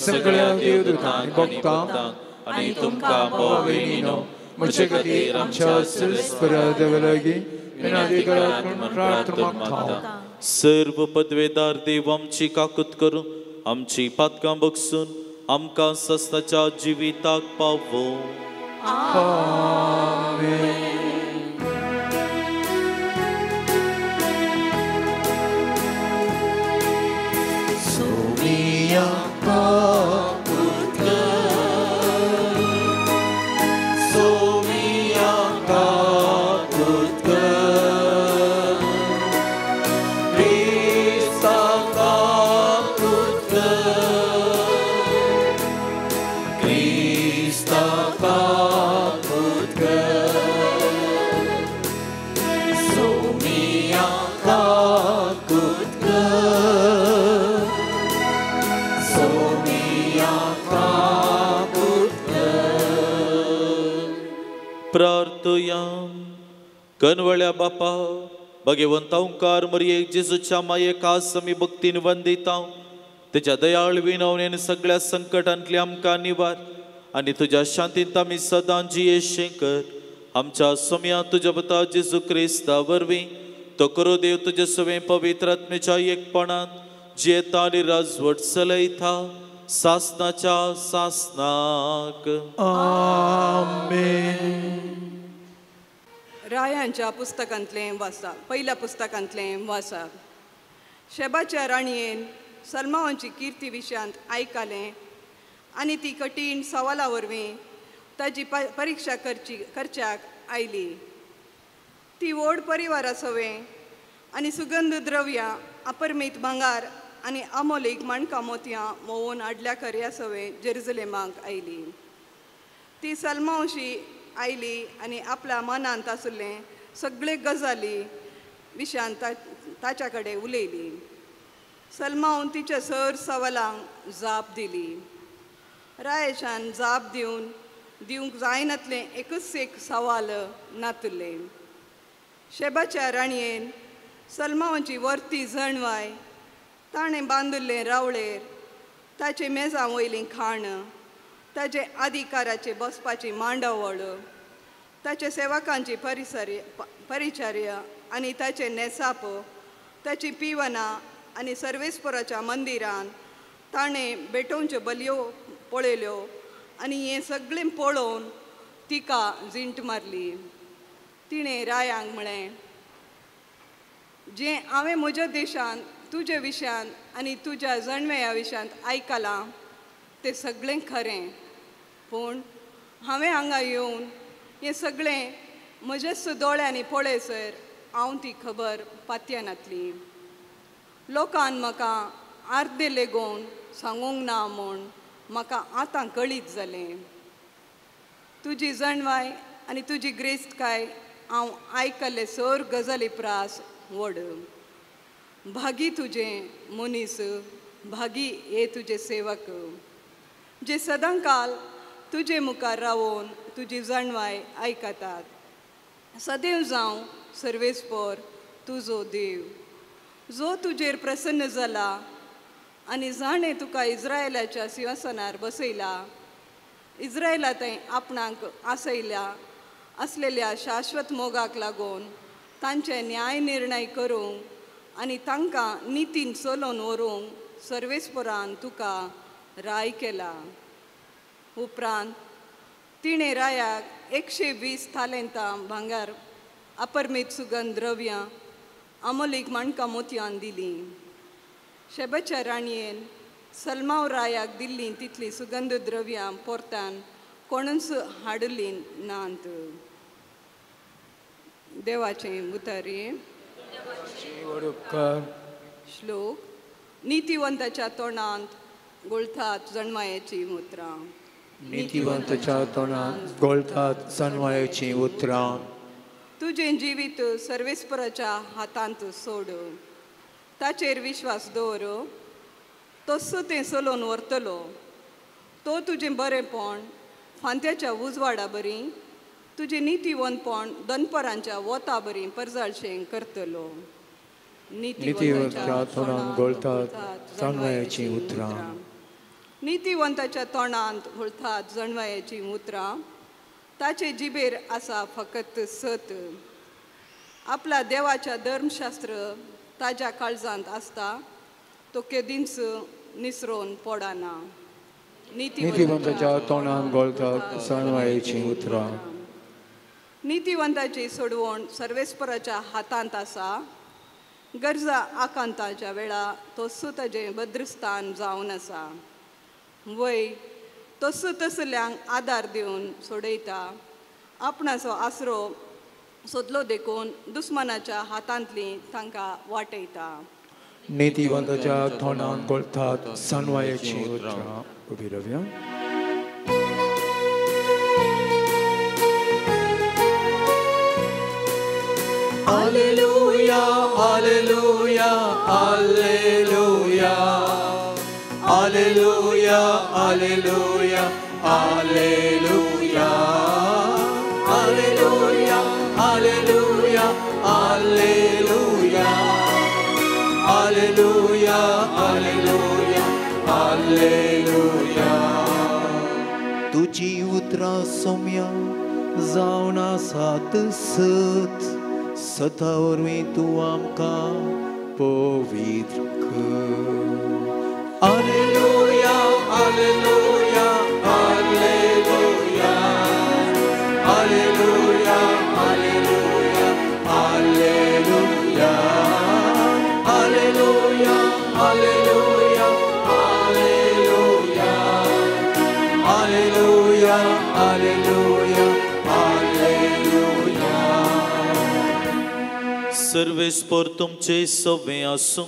[SPEAKER 2] सगळ्या देवदूतांक आनी भक्तांक आनी तुमकां भावा भयणीनो म्हजे खातीर आमच्या
[SPEAKER 3] सर्वेस्परा देवा लागीं विनंती करात म्हूण प्रार्थना मागता.
[SPEAKER 2] सर्व पदवेदार देव आमची काकूत करून आमची पातकां बगसून आमकां सस्ताच्या जिविताक पावो.
[SPEAKER 3] आमेन.
[SPEAKER 1] सोमिया काकूत कर, सोमिया काकूत कर, क्रिस्ता काकूत कर, क्रिस्ता काकूत कर, सोमिया काकूत कर, सोमिया काकूत कर.
[SPEAKER 2] प्रार्थया. कनवळ्या बापा भगवंता ओंकार मरियेक जेजूच्या मायेक आज आमी भक्तीन वंदिता. तेच्या दयाळ विनवणेन सगळ्या संकटांतली आमकां निवार आनी तुज्या शांतींत आमी सदां जियेशें कर. आमच्या सोम्या तुज्या पुता जेजू क्रिस्ता वरवीं तो करो देव तुजे सवें पवित्र आत्मेच्या एकपणांत जियेता आनी राजवट चलयता सासनाच्या सासनाक.
[SPEAKER 3] आमेन.
[SPEAKER 6] रायांच्या पुस्तकांतलें वाचा. पहिल्या पुस्तकांतलें वाचा. शेबाच्या राणयेन सलमावांची किर्ती विशयांत आयकलें आनी ती कठीण सवाला वरवीं ताजी परिक्षा करच्याक आयली. ती व्हड परिवारा सवें आनी सुगंध द्रव्यां अपरमीत भांगार आनी अमोलीक माणकां मोतयां मोवून हाडल्या खऱ्या सवें जेरुजलेमाक आयली. ती सलमावशी आयली आनी आपल्या मनांत आशिल्लें सगळे गजाली विशयांत ताच्या कडेन उलयली. सलमावन तिच्या सर सवालांक जाप दिली. रायेशान जाप दिवंक जायनातलें एकूच एक सवाल नातुल्लें. शेबाच्या राणयेन सलमावांची वर्ती जणवाय, ताणें बांदिल्लें रावळेर, ताचे मेजां वयलीं खाण, ताचे अधिकाराचे बसपाची मांडावळ, ताचे सेवकांची परिचार्य आनी ताचे नेसाप, ताची पिवनां आनी सर्वेस्पराच्या मंदिरान ताणें भेटोवच्यो बलयो पळयल्यो आनी हें सगळें पळोवन तिका जिंट मारली. तिणें रायांक म्हळें, जें हांवें म्हज्या देशांत तुज्या विशयांत आनी तुज्या जाणवया विशयांत आयकलां तें सगळें खरें, पूण हांवें हांगा येवन हें सगळें म्हज्याच दोळ्यांनी पळयसर हांव ती खबर पातयेनातली. लोकान म्हाका आर्दे लेगून सांगूंक ना म्हूण म्हाका आतां कळीत जालें. तुजी जाणवाय आनी तुजी ग्रेस्तकाय हांव आयकल्ले सर गजाली प्रास व्हड. भागी तुजें मनीस, भागी हे तुजे सेवक जे सदांकाल तुजे मुखार रावून तुजी जाणवाय आयकतात. सदैव जावं सर्वेस्पर तुजो देव जो तुजेर प्रसन्न जाला आनी जाणें तुका इज्रायलाच्या सिंहासनार बसयला, इज्रायला थंय आपणाक आसयल्या आसलेल्या शाश्वत मोगाक लागून तांचे न्याय निर्णय करूंक आनी तांकां नितीन चलोवन व्हरूंक सर्वेस्परान तुका राय केला. उपरांत तिणें रायाक 120 तालेंतां भांगर, अपरमीत सुगंध द्रव्यां, अमोलीक माणकां मोतयान दिलीं. शेबाच्या राणयेन सलमाव रायाक दिल्लीं तितलीं सुगंध द्रव्यां पोरतान कोणूच हाडलीं नात. देवाचें उतरी. श्लोक. नितिवंताच्या तोंडांत गोळतात जणमायेचीं उतरां.
[SPEAKER 3] नितिवंताच्या तोंडांत गोळतात जणमायेचीं उतरां.
[SPEAKER 6] तुजें जिवीत सर्वेस्पराच्या हातांत सोड, ताचेर विश्वास दवर, तस्सो तें चलोवन व्हरतलो. तो तुजें बरेंपण फांत्याच्या उजवाडा बरी, तुजें नितिवंतपण दनपरांच्या वोता बरी परजळशें करतलो.
[SPEAKER 3] नितिवंताच्या तोंडांत घोळतात जाणवायेचीं उतरां.
[SPEAKER 6] नितिवंताच्या तोंडांत घोळतात जाणवायेचीं उतरां. ताचे जिबेर आसा फकत सत. आपल्या देवाच्या धर्मशास्त्र ताज्या काळजांत आसता, तो केदींच निसरोन पडना.
[SPEAKER 3] नितिवंताच्या तोंडांत घोळतात जाणवायेचीं उतरां.
[SPEAKER 6] नितिवंताची सोडवण सर्वेस्पराच्या हातांत आसा. गरजा आकांताच्या वेळा तस्सो ताजें भद्रस्थान जावन आसा. वय तस्सो तसल्यांक आदार दिवन सोडयता. आपणाचो आसरो सोदलो देखून दुस्मानाच्या हातांतली तांकां वाटयता.
[SPEAKER 3] नितिवंताच्या तोंडांत घोळतात जाणवायेचीं उतरां. उबी रावया.
[SPEAKER 1] Alleluia, Alleluia, Alleluia, Alleluia, Alleluia, Alleluia, Alleluia, Alleluia, Alleluia, Alleluia, Alleluia, Alleluia. तुजी उतरां सोम्या जावन आसात सत, सता वरवीं तूं आमकां पवित्र कर. Alleluia, Alleluia, Alleluia, Alleluia, Alleluia, Alleluia, Alleluia, Alleluia, Alleluia, Alleluia, Alleluia, Alleluia.
[SPEAKER 2] सर्वेस्पर तुमचे सवे आसूं.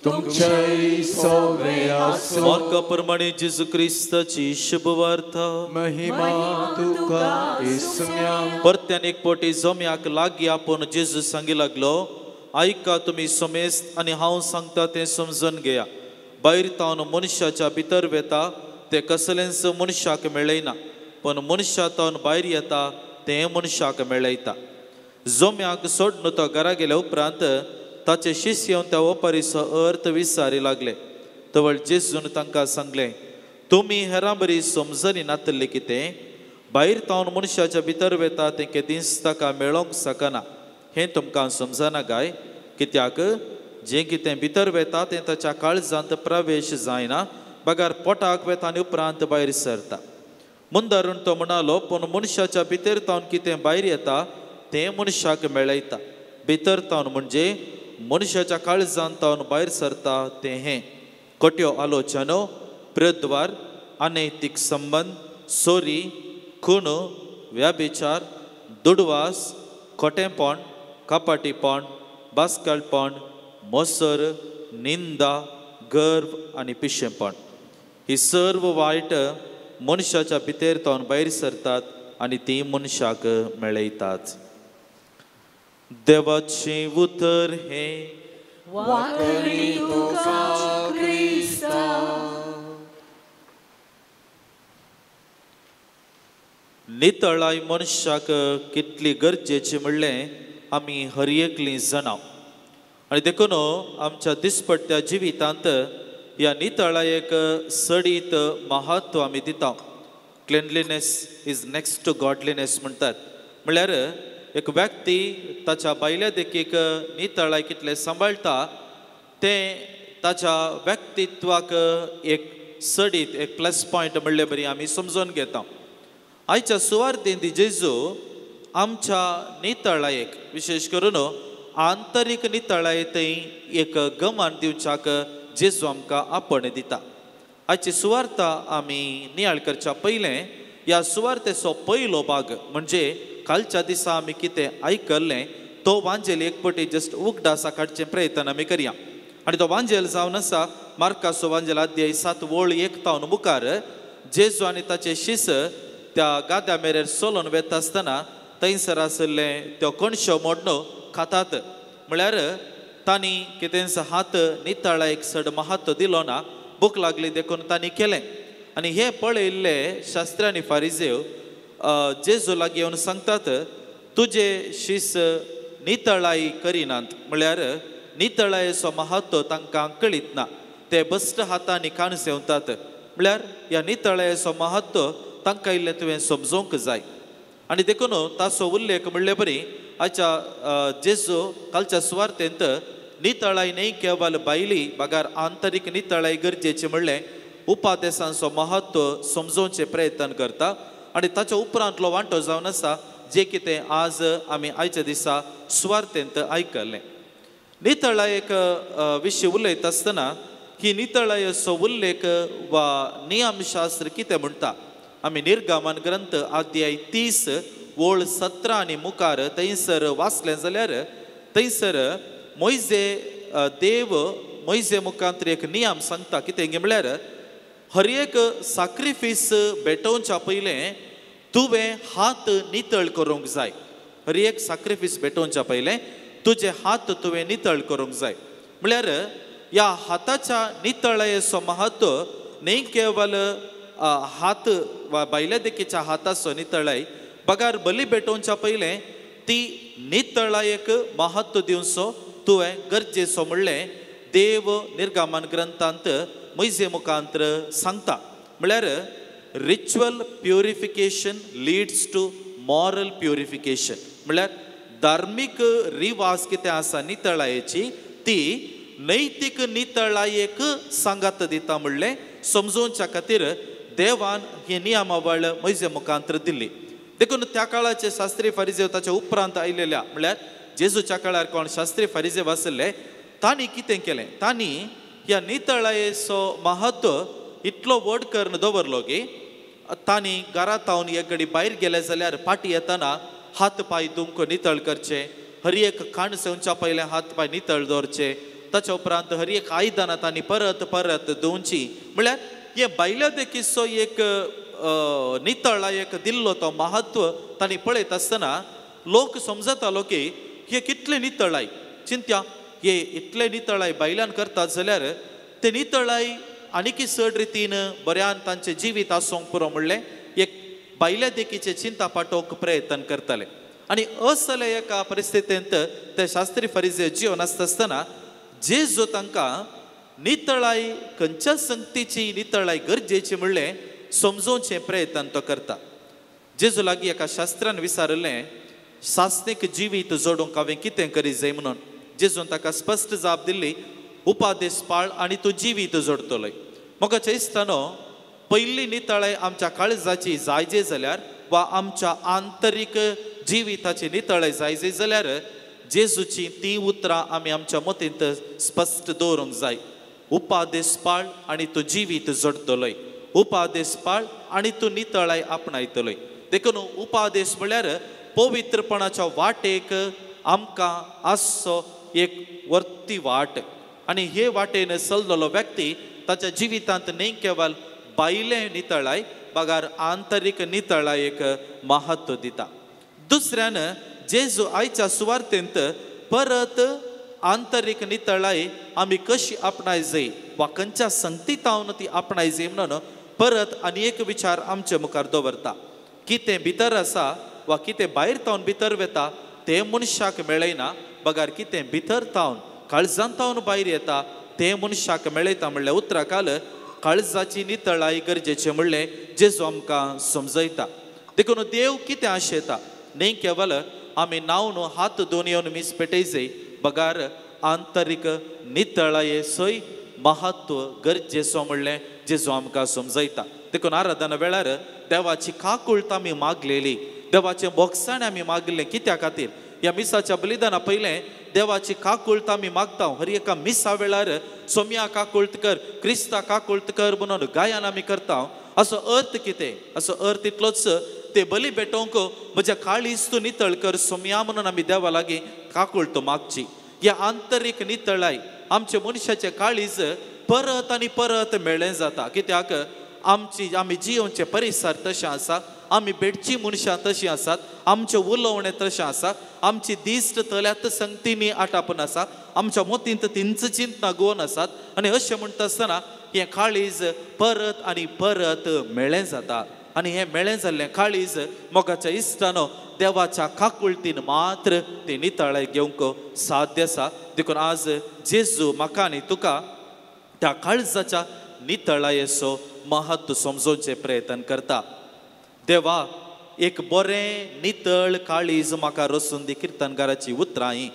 [SPEAKER 3] तुमचे सवे आसूं.
[SPEAKER 2] मार्का प्रमाणे जेजू क्रिस्ताची शुभवार्ता.
[SPEAKER 3] महिमा तुका इसम्या.
[SPEAKER 2] परत्यान एक पटी जम्याक लागीं आपोवन जेजू सांगी लागलो, आयका तुमी समेस्त आनी हांव सांगता तें समजून घेया. भायर तावन मनशाच्या भितर वेता तें कसलेंच मनशाक मेळयना, पण मनशा तावन भायर येता तें मनशाक मेळयता. जोम्याक सोडून तो घरा गेल्या उपरांत ताचे शिष्य त्या ओपारीचो अर्थ विचारी लागले. तवळ जेजून तांकां सांगलें, तुमी हेरां बरी समजनी नातल्लें कितें? भायर तावन मनशाच्या भितर वेता तें केदींच ताका मेळोंक शकना, हें तुमकां समजना काय? कित्याक जें कितें भितर वेता तें ताच्या काळजांत प्रवेश जायना, बगर पोटाक वेता आनी उपरांत भायर सरता. मुंदारून तो म्हणालो, पूण मनशाच्या भितर तावन कितें भायर येता तें मनशाक मेळयता. भितर तावन म्हणजे मनशाच्या काळजांत तावन भायर सरता तें हें खोट्यो आलोचनो, प्रद्वार, अनैतीक संबंद, चोरी, खून, व्याभिचार, दुडवास, खोटेंपण, कपाटीपण, बास्कलपण, मोसर, निंदा, गर्व आनी पिशेंपण. ही सर्व वायट मनशाच्या भितर तावन भायर सरतात आनी ती मनशाक मेळयतात. देवाचें उतर हें
[SPEAKER 4] वाखणी तुका क्रिस्ता.
[SPEAKER 2] नितळाय मनशाक कितली गरजेची म्हणलें आमी हर एकलीं जाणां आनी देखून आमच्या दिसपट्ट्या जिवितांत ह्या नितळायेक सडीत महत्व आमी दिता. Cleanliness is next to godliness म्हणटात. म्हणल्यार एक व्यक्ती ताच्या भायल्या देखीक नितळाय कितलें सांबाळटा तें ताच्या व्यक्तित्वाक एक सडीत एक प्लस पॉयंट म्हणले बरी आमी समजून घेता. आयच्या सुवार्थेंत जेजू आमच्या नितळायेक विशेष करून आंतरीक नितळाये थंय एक गमान दिवच्याक जेजू आमकां आपण दिता. आयची सुवार्ता आमी नियाळ करच्या पयलें ह्या सुवार्तेचो पयलो भाग म्हणजे कालच्या दिसा आमी कितें आयकल्लें तो वांजेल एक पटी जस्ट उगडासा काडचें प्रयत्न आमी करया. आनी तो वांजेल जावन आसा मार्काचो वांजेल अध्याय 7 वळ 1 तावन मुखार जेजू आनी ताचे शिस त्या गाद्या मेरेर चलोवन वेता आसतना थंयसर आशिल्लें त्यो कणश्यो मोडणो खातात. म्हळ्यार तांणी कितेंच हात नितळायेक चड महत्व दिलो ना, भूक लागली देखून तांणी केलें. आनी हें पळयल्ले शास्त्री आनी फारिजेव जेजू लागीं येवन सांगतात, तुजे शीस नितळाय करिनात. म्हळ्यार नितळायेचो महत्व तांकां कळीत ना, ते बश्ट हातांनी काण सेवतात. म्हळ्यार ह्या नितळायेचो महत्व तांकां इल्लें तुवें समजूंक जाय. आनी देखून ताचो उल्लेख म्हणले बरी आयच्या जेजू कालच्या सुवार्तेंत नितळाय न्हय केवल भायली बगर आंतरीक नितळाय गरजेची म्हणलें उपादेसांचो महत्व समजोवचें प्रयत्न करता. आनी ताच्या उपरांतलो वांटो जावन आसा जे कितें आज आमी आयच्या दिसा सुवार्तेंत आयकल्लें. नितळायेक विशीं उलयता आसतना ही नितळायेचो उल्लेख वा नियमशास्त्र कितें म्हणटा आमी निर्गमन ग्रंथ अध्याय 30 वळ 17 आनी मुखार थंयसर वाचलें जाल्यार थंयसर मोयजे देव मोयजे मुखांत एक नियम सांगता. कितें म्हळ्यार हर एक साक्रिफीस भेटोवच्या पयलें तुवें हात नितळ करूंक जाय. हर एक साक्रिफीस भेटोवच्या पयलें तुजे हात तुवें नितळ करूंक जाय. म्हळ्यार ह्या हाताच्या नितळायेचो महत्व न्हय केवल हात वा भायल्या देखीच्या हाताचो नितळाय बगर बली भेटोवच्या पयलें ती नितळायेक महत्व दिवचो तुवें गरजेचो म्हणलें देव निर्गमन ग्रंथांत मोयजे मुखांत सांगता. म्हळ्यार ritual purification leads to moral purification. म्हळ्यार धार्मीक रिवाज कितें आसा नितळायेची ती नैतीक नितळायेक सांगात दिता म्हणलें समजोवच्या खातीर देवान ही नियमावळ मोयजे मुखांत दिल्ली. देखून त्या काळाचे शास्त्री फारिजेव ताच्या उपरांत आयलेल्या म्हळ्यार जेजूच्या काळार कोण शास्त्री फारिजेव आशिल्ले तांणी कितें केलें, तांणी ह्या नितळायेचो महत्व इतलो व्हड करून दवरलो की तांणी घरा तावन एक घडी भायर गेले जाल्यार फाटीं येतना हात पांय धुवंक नितळ करचे, हर एक खाण सेवच्या पयलें हात पांय नितळ दवरचे, ताच्या उपरांत हर एक आयदनां तांणी परत परत धुवची. म्हळ्यार हे भायल्या देखीचो एक नितळायेक दिल्लो तो महत्व तांणी पळयत आसतना लोक समजतालो की हे कितले नितळाय चिंत्या हे इतले नितळाय भायल्यान करतात जाल्यार ते नितळाय आनीकी चड रितीन बऱ्यान तांचें जिवीत आसूंक पुरो म्हणलें एक भायल्या देखीचे चिंता पाठोवंक प्रयत्न करताले. आनी असल्या एका परिस्थितींत ते शास्त्री फारिजे जिवन आसता आसतना जेजू तांकां नितळाय खंयच्या संगतीची नितळाय गरजेची म्हणलें समजोवचें प्रयत्न तो करता. जेजू लागीं एका शास्त्रान विचारिल्लें सासणीक जिवीत जोडूंक हांवें कितें करी जाय म्हणून. जेजून ताका स्पश्ट जाप दिल्ली, उपादेश पाळ आनी तूं जिवीत जोडटलोय. मोगाच्या इश्टानो, पयली नितळाय आमच्या काळजाची जायजे जाल्यार वा आमच्या आंतरीक जिविताची नितळाय जायजे जाल्यार जेजूची ती उतरां आमी आमच्या मतींत स्पश्ट दवरूंक जाय. उपादेश पाळ आनी तूं जिवीत जोडटलोय, उपादेश पाळ आनी तूं नितळाय आपणायतलोय. देखून उपादेश म्हळ्यार पवित्रपणाच्या वाटेक आमकां आसचो एक वर्ती वाट आनी हे वाटेन चललेलो व्यक्ती ताच्या जिवितांत न्ही केवल भायलें नितळाय बगर आंतरीक नितळायेक महत्व दिता. दुसऱ्यान जेजू आयच्या सुवार्तेंत परत आंतरीक नितळाय आमी कशी आपणाय जाय वा खंयच्या संगतीतावन ती आपणाय जाय म्हणून परत आनी एक विचार आमचे मुखार दवरता. कितें भितर आसा वा कितें भायर तावन भितर वता तें मनशाक मेळयना, बगर कितें भितर तावन काळजांत तावन भायर येता तें मनशाक मेळयता. म्हणल्यार उतरा काल काळजाची नितळाय गरजेचें म्हणलें जेजू आमकां समजयता. देखून देव कितें आशेता, न्ही केवल आमी न्हावन हात धुवन येवन मीस पेटयजय, बगर आंतरीक नितळाये सय महत्व गरजेचो म्हणलें जेजू आमकां समजयता. देखून आराधना वेळार देवाची काकूळत आमी मागलेली, देवाचें भोगसाण आमी मागलें. कित्या खातीर ह्या मिसाच्या बलिदाना पयलें देवाची काकूळत आमी मागता. हर एका मिसा वेळार सोम्या काकूळत कर, क्रिस्ता काकूळत कर म्हणून गायन आमी करता. असो अर्थ कितें? असो अर्थ इतलोच, ते बली भेटोवंक म्हज्या काळीज तूं नितळ कर सोम्या म्हणून आमी देवा लागीं काकूळत मागची. ह्या आंतरीक नितळाय आमच्या मनशाचें काळीज परत आनी परत मेळ्ळें जाता. कित्याक आमची आमी जियोवचे परिसर तशें आसा, आमी भेटची मनशां तशीं आसात, आमचें उलोवणें तशें आसा, आमची दिश्ट तल्यात संगतींनी आटापून आसा, आमच्या मोतींत तींच चिंतना गोवन आसात. आनी अशें म्हणटा आसतना हें काळीज परत आनी परत मेळ्ळें जाता. आनी हें मेळ्ळें जाल्लें काळीज मोगाच्या इश्टानो देवाच्या काकुळतीन मात्र ती नितळाय घेवंक साध्य आसा. देखून आज जेजू म्हाका आनी तुका त्या काळजाच्या नितळायेचो महत्व समजोवचें प्रयत्न करता. देवा, एक बरें नितळ काळीज म्हाका रसून दी, किर्तनकाराची उतरां ही.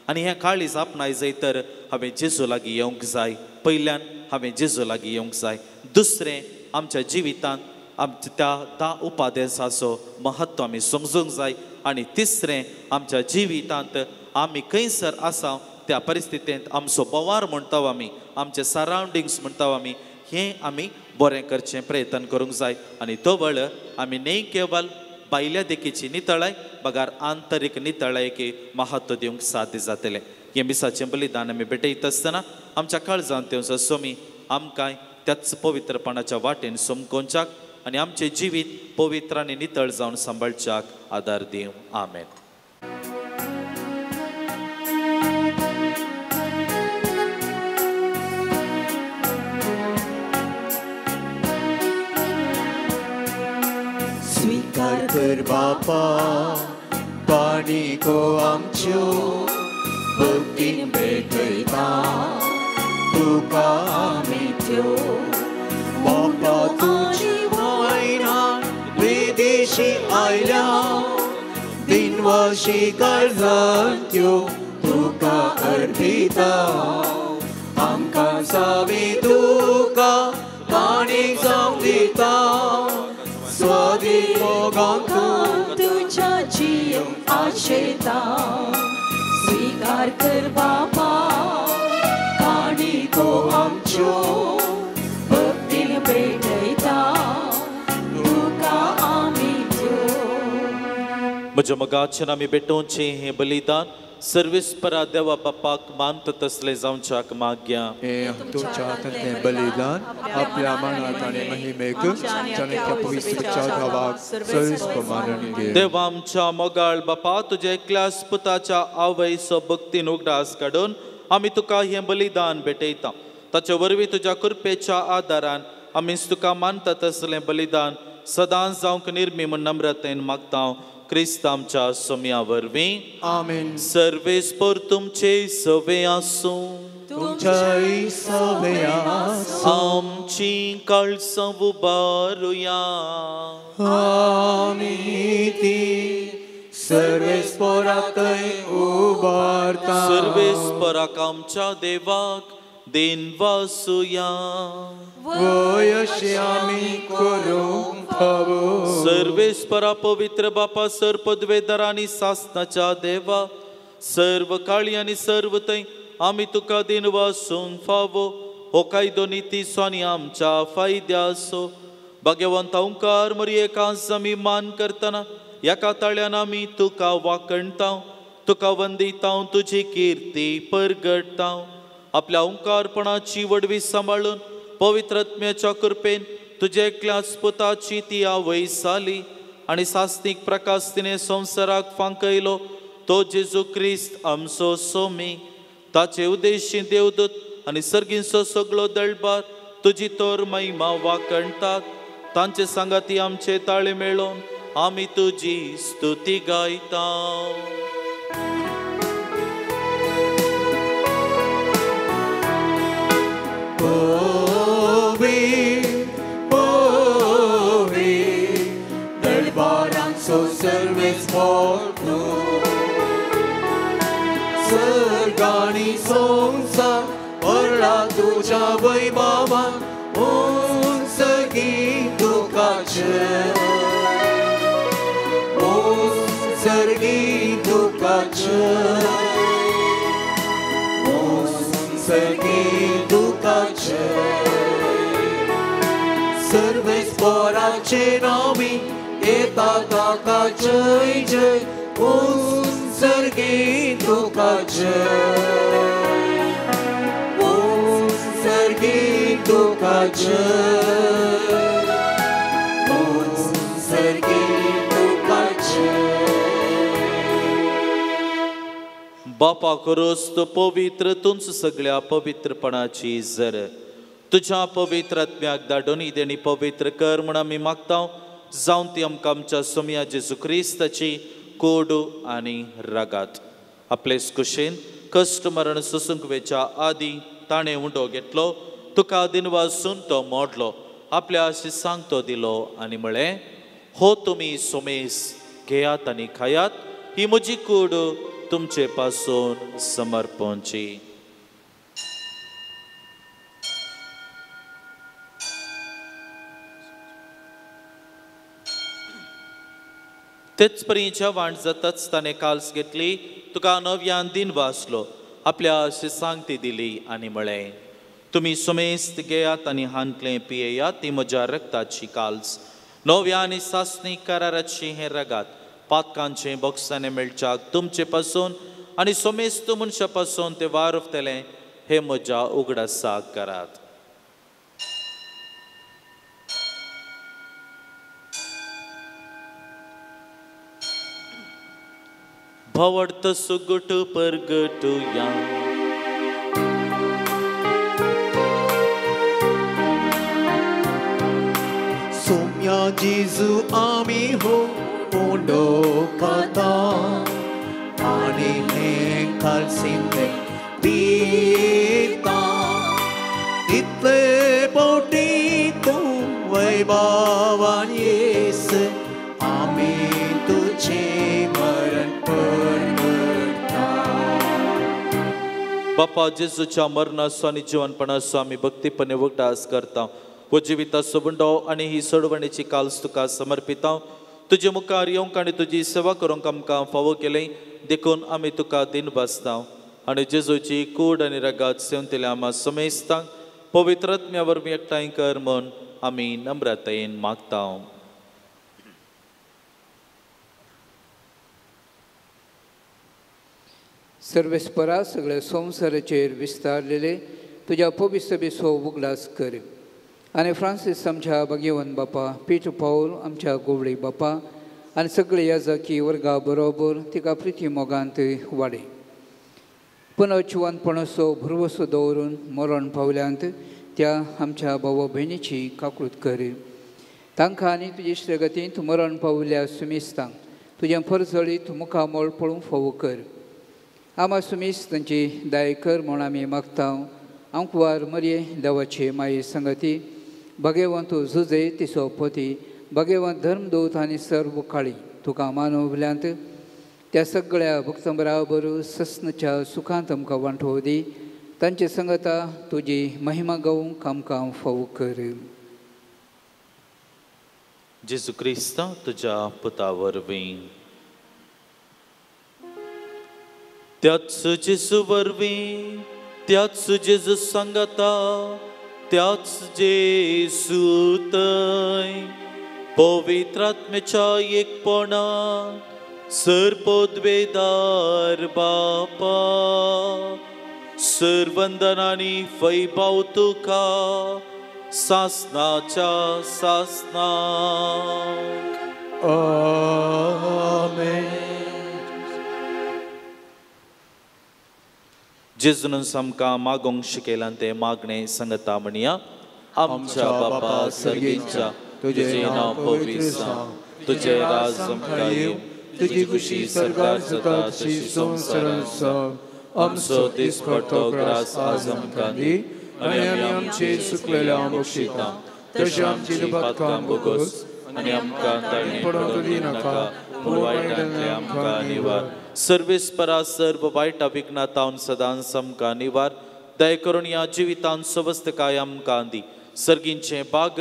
[SPEAKER 2] आनी हें काळीज आपणाय जाय तर हांवें जेजू लागीं येवंक जाय. पयल्यान हांवें जेजू लागीं येवंक जाय. दुसरें, आमच्या जिवितांत आमच्या त्या 10 उपादेसाचो महत्व आमी समजूंक जाय. आनी तिसरें, आमच्या जिवितांत आमी खंयसर आसा त्या परिस्थितींत आमचो बोवार म्हणटा आमी, आमचे सरावंडिंग्स म्हणटा आमी, हें आमी बरें करचें प्रयत्न करूंक जाय. आनी तवळ आमी न्ही केवल भायल्या देखीची नितळाय बगर आंतरीक नितळायेक महत्व दिवंक साध्य जातलें. हें मिसाचें बलिदान आमी भेटयता आसतना आमच्या काळजांत येवचो स्वामी आमकां त्याच पवित्रपणाच्या वाटेन समकोवच्याक आनी आमचें जिवीत पवित्र आनी नितळ जावन सांबाळच्याक आदार दिवं. आमेन.
[SPEAKER 1] स्वीकार कर बापा पाणी को आमच्यो भक्तीन भेटयता तुका आमी त्यो. बापा तुजी वायना विदेशी आयल्या दिनवाशी काळजांत्यो तुका अर्पिता. आमकां सावी तुका पाणी जावं दिता स्वादीक मोगांत
[SPEAKER 4] तुज्या जियोंक आशेता. स्वीकार कर बापा काणको आमच्यो भक्तीन भेटयता तुका आमी त्यो.
[SPEAKER 2] म्हज्या मोगाच्यान आमी भेटोवचें हें बलिदान सर्वेस्परा देवा बापाक मानता तसलें जावच्याक मागया.
[SPEAKER 3] तुमच्या हातांतलें बलिदान आपल्या मानाक आनी महिमेक
[SPEAKER 2] देवा आमच्या मोगाळ बापा, तुज्या एकल्याच पुताच्या आवयचो भक्तीन उगडास काडून आमी तुका हें बलिदान भेटयता. ताचे वरवीं तुज्या कृपेच्या आदारान आमी तुका मानता तसलें बलिदान सदांच जावंक निर्मी म्हूण नम्रतेन मागता. क्रिस्त आमच्या सोम्या वरवीं.
[SPEAKER 3] आमेन.
[SPEAKER 2] सर्वेस्पर तुमचे सवे आसूं.
[SPEAKER 1] तुमच्याय सवे आसूं.
[SPEAKER 2] आमची काळसां उबारुया.
[SPEAKER 1] आमी ती सर्वेस्परातय उबारता.
[SPEAKER 2] सर्वेस्पराक आमच्या देवाक दिनवासुया.
[SPEAKER 3] वय अशें आमी करूंक फावो.
[SPEAKER 2] सर्वेस्परा पवित्र बापा सर पदवेदार आनी सासनाच्या देवा सर्व काळी आनी सर्व थंय आमी तुका दिनवासूंक फावो. हो कायदो नितीचो आनी आमच्या फायद्याचो. भाग्यवंत ओंकार मरियेक आमी मान करतना एका ताळ्यान आमी तुका वाकणता, तुका वंदिता, तुजी किर्ती परगडटा. आपल्या ओंकारपणाची वडवी सांबाळून पवित्र आत्म्याच्या कृपेन तुजे एकल्याच पुताची ती आवय जाली आनी सासनीक प्रकाश तिणें संवसाराक फांकयलो तो जेजू क्रिस्त आमचो सोमी. ताचे उद्देशी देवदूत आनी सर्गींचो सगळो दळबार तुजी तर महिमा वाकणटात. तांचे सांगाती आमचे ताळे मेळोवन आमी तुजी स्तुती गायता.
[SPEAKER 1] दळबारांचो सर्वेस्पर तूं, सर्ग आनी संवसार भरला तुज्या वैभवान. उंचगी तुका जय, उंचगी तुका जय, उंचगी तुका जय. सर्वेस्पराचे नांवी येता ताका जय जय. उंचगी तुका जय, उंचगी तुका जय, उंचगी तुका जय.
[SPEAKER 2] बापा करोस तो पवित्र तुमच सगळ्या पवित्रपणाची जर तुज्या पवित्र आत्म्याक धाडून देणी पवित्र कर म्हूण आमी मागता. जावन ती आमकां आमच्या सोमया जेजू क्रिस्ताची कोडू आनी रगात. आपलेच कुशेन कश्ट मरण सोसूंक वेच्या आदी ताणें उंडो घेतलो, तुका दिनवासून तो मोडलो, आपल्या शिसांक तो दिलो आनी म्हळें, हो तुमी सोमेस घेयात आनी खायात, ही म्हजी कूड तुमचे पासून समर्पणची. तेच परी जेवण जाताच ताणें काल्स घेतली, तुका नव्यान दिन वाचलो, आपल्या शिसांक ती दिली आनी म्हळें, तुमी सुमेस्त घेयात आनी हांतलें पियेयात, ती म्हज्या रक्ताची काल्स, नव्या आनी सासणी कराराची हें रगात, पातकांचें बोक्सांनी मेळच्याक तुमचे पासून आनी सोमेस्त मनशा पासून ते वारवतलें हे म्हज्या उगडासाक करात. भावार्थ सुगट परगटुया.
[SPEAKER 1] सोम्या जेजू आमी हो उंडो खाता आनी हें कालसिंदे पिता. तितले फावटी तूं वैभवान येस आमी तुजें मरण परगटता.
[SPEAKER 2] बापा जेजूच्या मरणाचो आनी जिवनपणाचो आमी भक्तीपणे उगडास करता. हो जिविताचो बुंडो आनी ही सोडवणेची काल्स तुका समर्पिता. तुजे मुखार येवंक आनी तुजी सेवा करूंक आमकां फावो केलें देखून आमी तुका दिन बसता. आनी जेजूची कूड आनी रगात सेवंतल्या आमा समेस्तांक पवित्र आत्म्या वरवीं एकठांय कर म्हूण आमी नम्रतायेन मागता.
[SPEAKER 5] सर्वेस्परा सगळ्या संवसाराचेर विस्तारलेले तुज्या पवित्र बेसो उगडास कर. आनी फ्रांसीस आमच्या भाग्यवंत बापा, पीटर पावल आमच्या गोवळी बापा आनी सगळे याजकी वर्गा बरोबर तिका प्रिती मोगांत वाडय. पुनर्जिवंतपणाचो भरवसो दवरून मरण पावल्यांत त्या आमच्या भावा भयणीची काकूत कर. तांकां आनी तुजे श्रगतींत मरण पावल्या सुमिस्तांक तुजें परजळीत मुखामळ पळोवंक फावो कर. आमा सुमीस तांची दाय कर म्हूण आमी मागता. आंकवार मरये देवाचे माये संगती भगवंत जुजे तिसो पती भगवंत धर्मदूत आनी सर्व काळी तुका मानवल्यांत त्या सगळ्या भक्तां बराबर सस्नाच्या सुखांत आमकां वांटो दी. तांचे संगता तुजी महिमा गावंक आमकां फावो कर.
[SPEAKER 2] जेजू क्रिस्ता तुज्या पुता वरवीं, त्याच जेजू वरवीं, त्याच जेजू सांगता, त्याच जेजू थंय पवित्र आत्म्याच्या एकपणान सर्वोद्वेदार बापा सर्वंदनानी फैभाव तुका सासनाच्या सासनाक.
[SPEAKER 3] आमेन.
[SPEAKER 2] जेजून आमकां मागोंक शिकयलां तें मागणें सांगता म्हणया. आमच्या बापा सर्गीच्या, तुजें नांव पवित्र जावं, तुजें राज आमकां येवं,
[SPEAKER 3] तुजी खुशी सरकार जाता तशी संवसारांत जावं. आमचो दिसपट्टो ग्रास आज आमकां दी आनी आमी आमचे चुकलेल्या बक्षिता तशें आमची दुबादकां भोगोस
[SPEAKER 2] आनी आमकां ताळणी पडूंक दिनाका, पूण वायटांतलें आमकां निवार. सर्वेस्परा सर्व वायटा विघ्नातावन सदांच आमकां निवार. दया करून ह्या जिवितांत सवस्तकाय आमकां दी. सर्गींचें भाग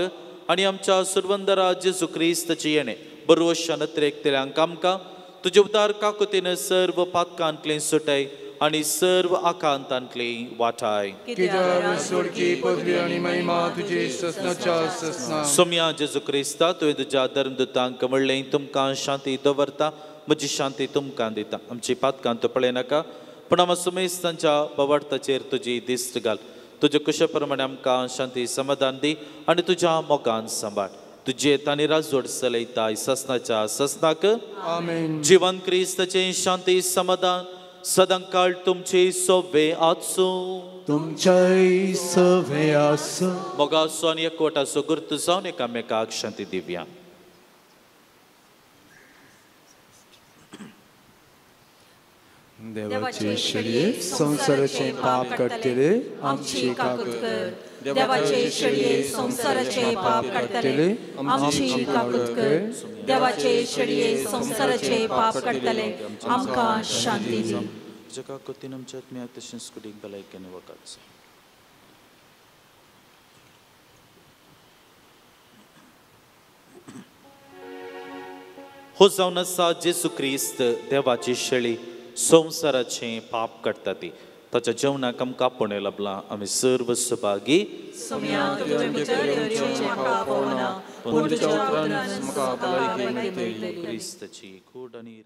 [SPEAKER 2] आनी आमच्या सुरवंदरा जेजू क्रिस्ताचें येणें बरवशान अत्रेकतल्यांक आमकां तुजे उदार काकुतीन सर्व पातकांतलें सुटय आनी सर्व आकांतांतली वाटाय. सोम्या जेजू क्रिस्ता, तुवें तुज्या धर्मदूतांक म्हणलें, तुमकां शांती दवरता, म्हजी शांती तुमकां दिता. आमची पातकां तूं पळयनाका, पूण आमच्या सुमेस्तांच्या बवार्थाचेर तुजी दिश्ट घाल. तुजे कुशे प्रमाणे आमकां शांती समाधान दी आनी तुज्या मोगान सांबाळ. तुजे तांणी राजवट चलयताय ससनाच्या ससनाक.
[SPEAKER 3] आमेन.
[SPEAKER 2] जिवन क्रिस्ताचें शांती समाधान सदांकाळ तुमचे सोवे आसूं,
[SPEAKER 1] तुमच्याय सवे आसूं.
[SPEAKER 2] मोगाचो आनी एकवटाचो गुर्त जावन एकामेकाक शांती दिवया.
[SPEAKER 3] देवाचे शेळये संवसाराचे पाप काडटले आमची काकूत कर.
[SPEAKER 4] देवाचे शेळये संवसाराचे पाप काडटले आमची काकूत कर. देवाचे शेळये संवसाराचे पाप काडटले आमकां शांती दी.
[SPEAKER 2] तुज्या काकुतीन आमच्या आत्म्याक तशेंच कुडीक भलायकेन वकाच. हो जावन आसा जेजू क्रिस्त देवाची शेळी संवसाराचें पाप काडटा ती. ताच्या जेवणाक आमकां आपोवणें लाबलां. आमी सर्व सभागी. क्रिस्ताची कूड आनी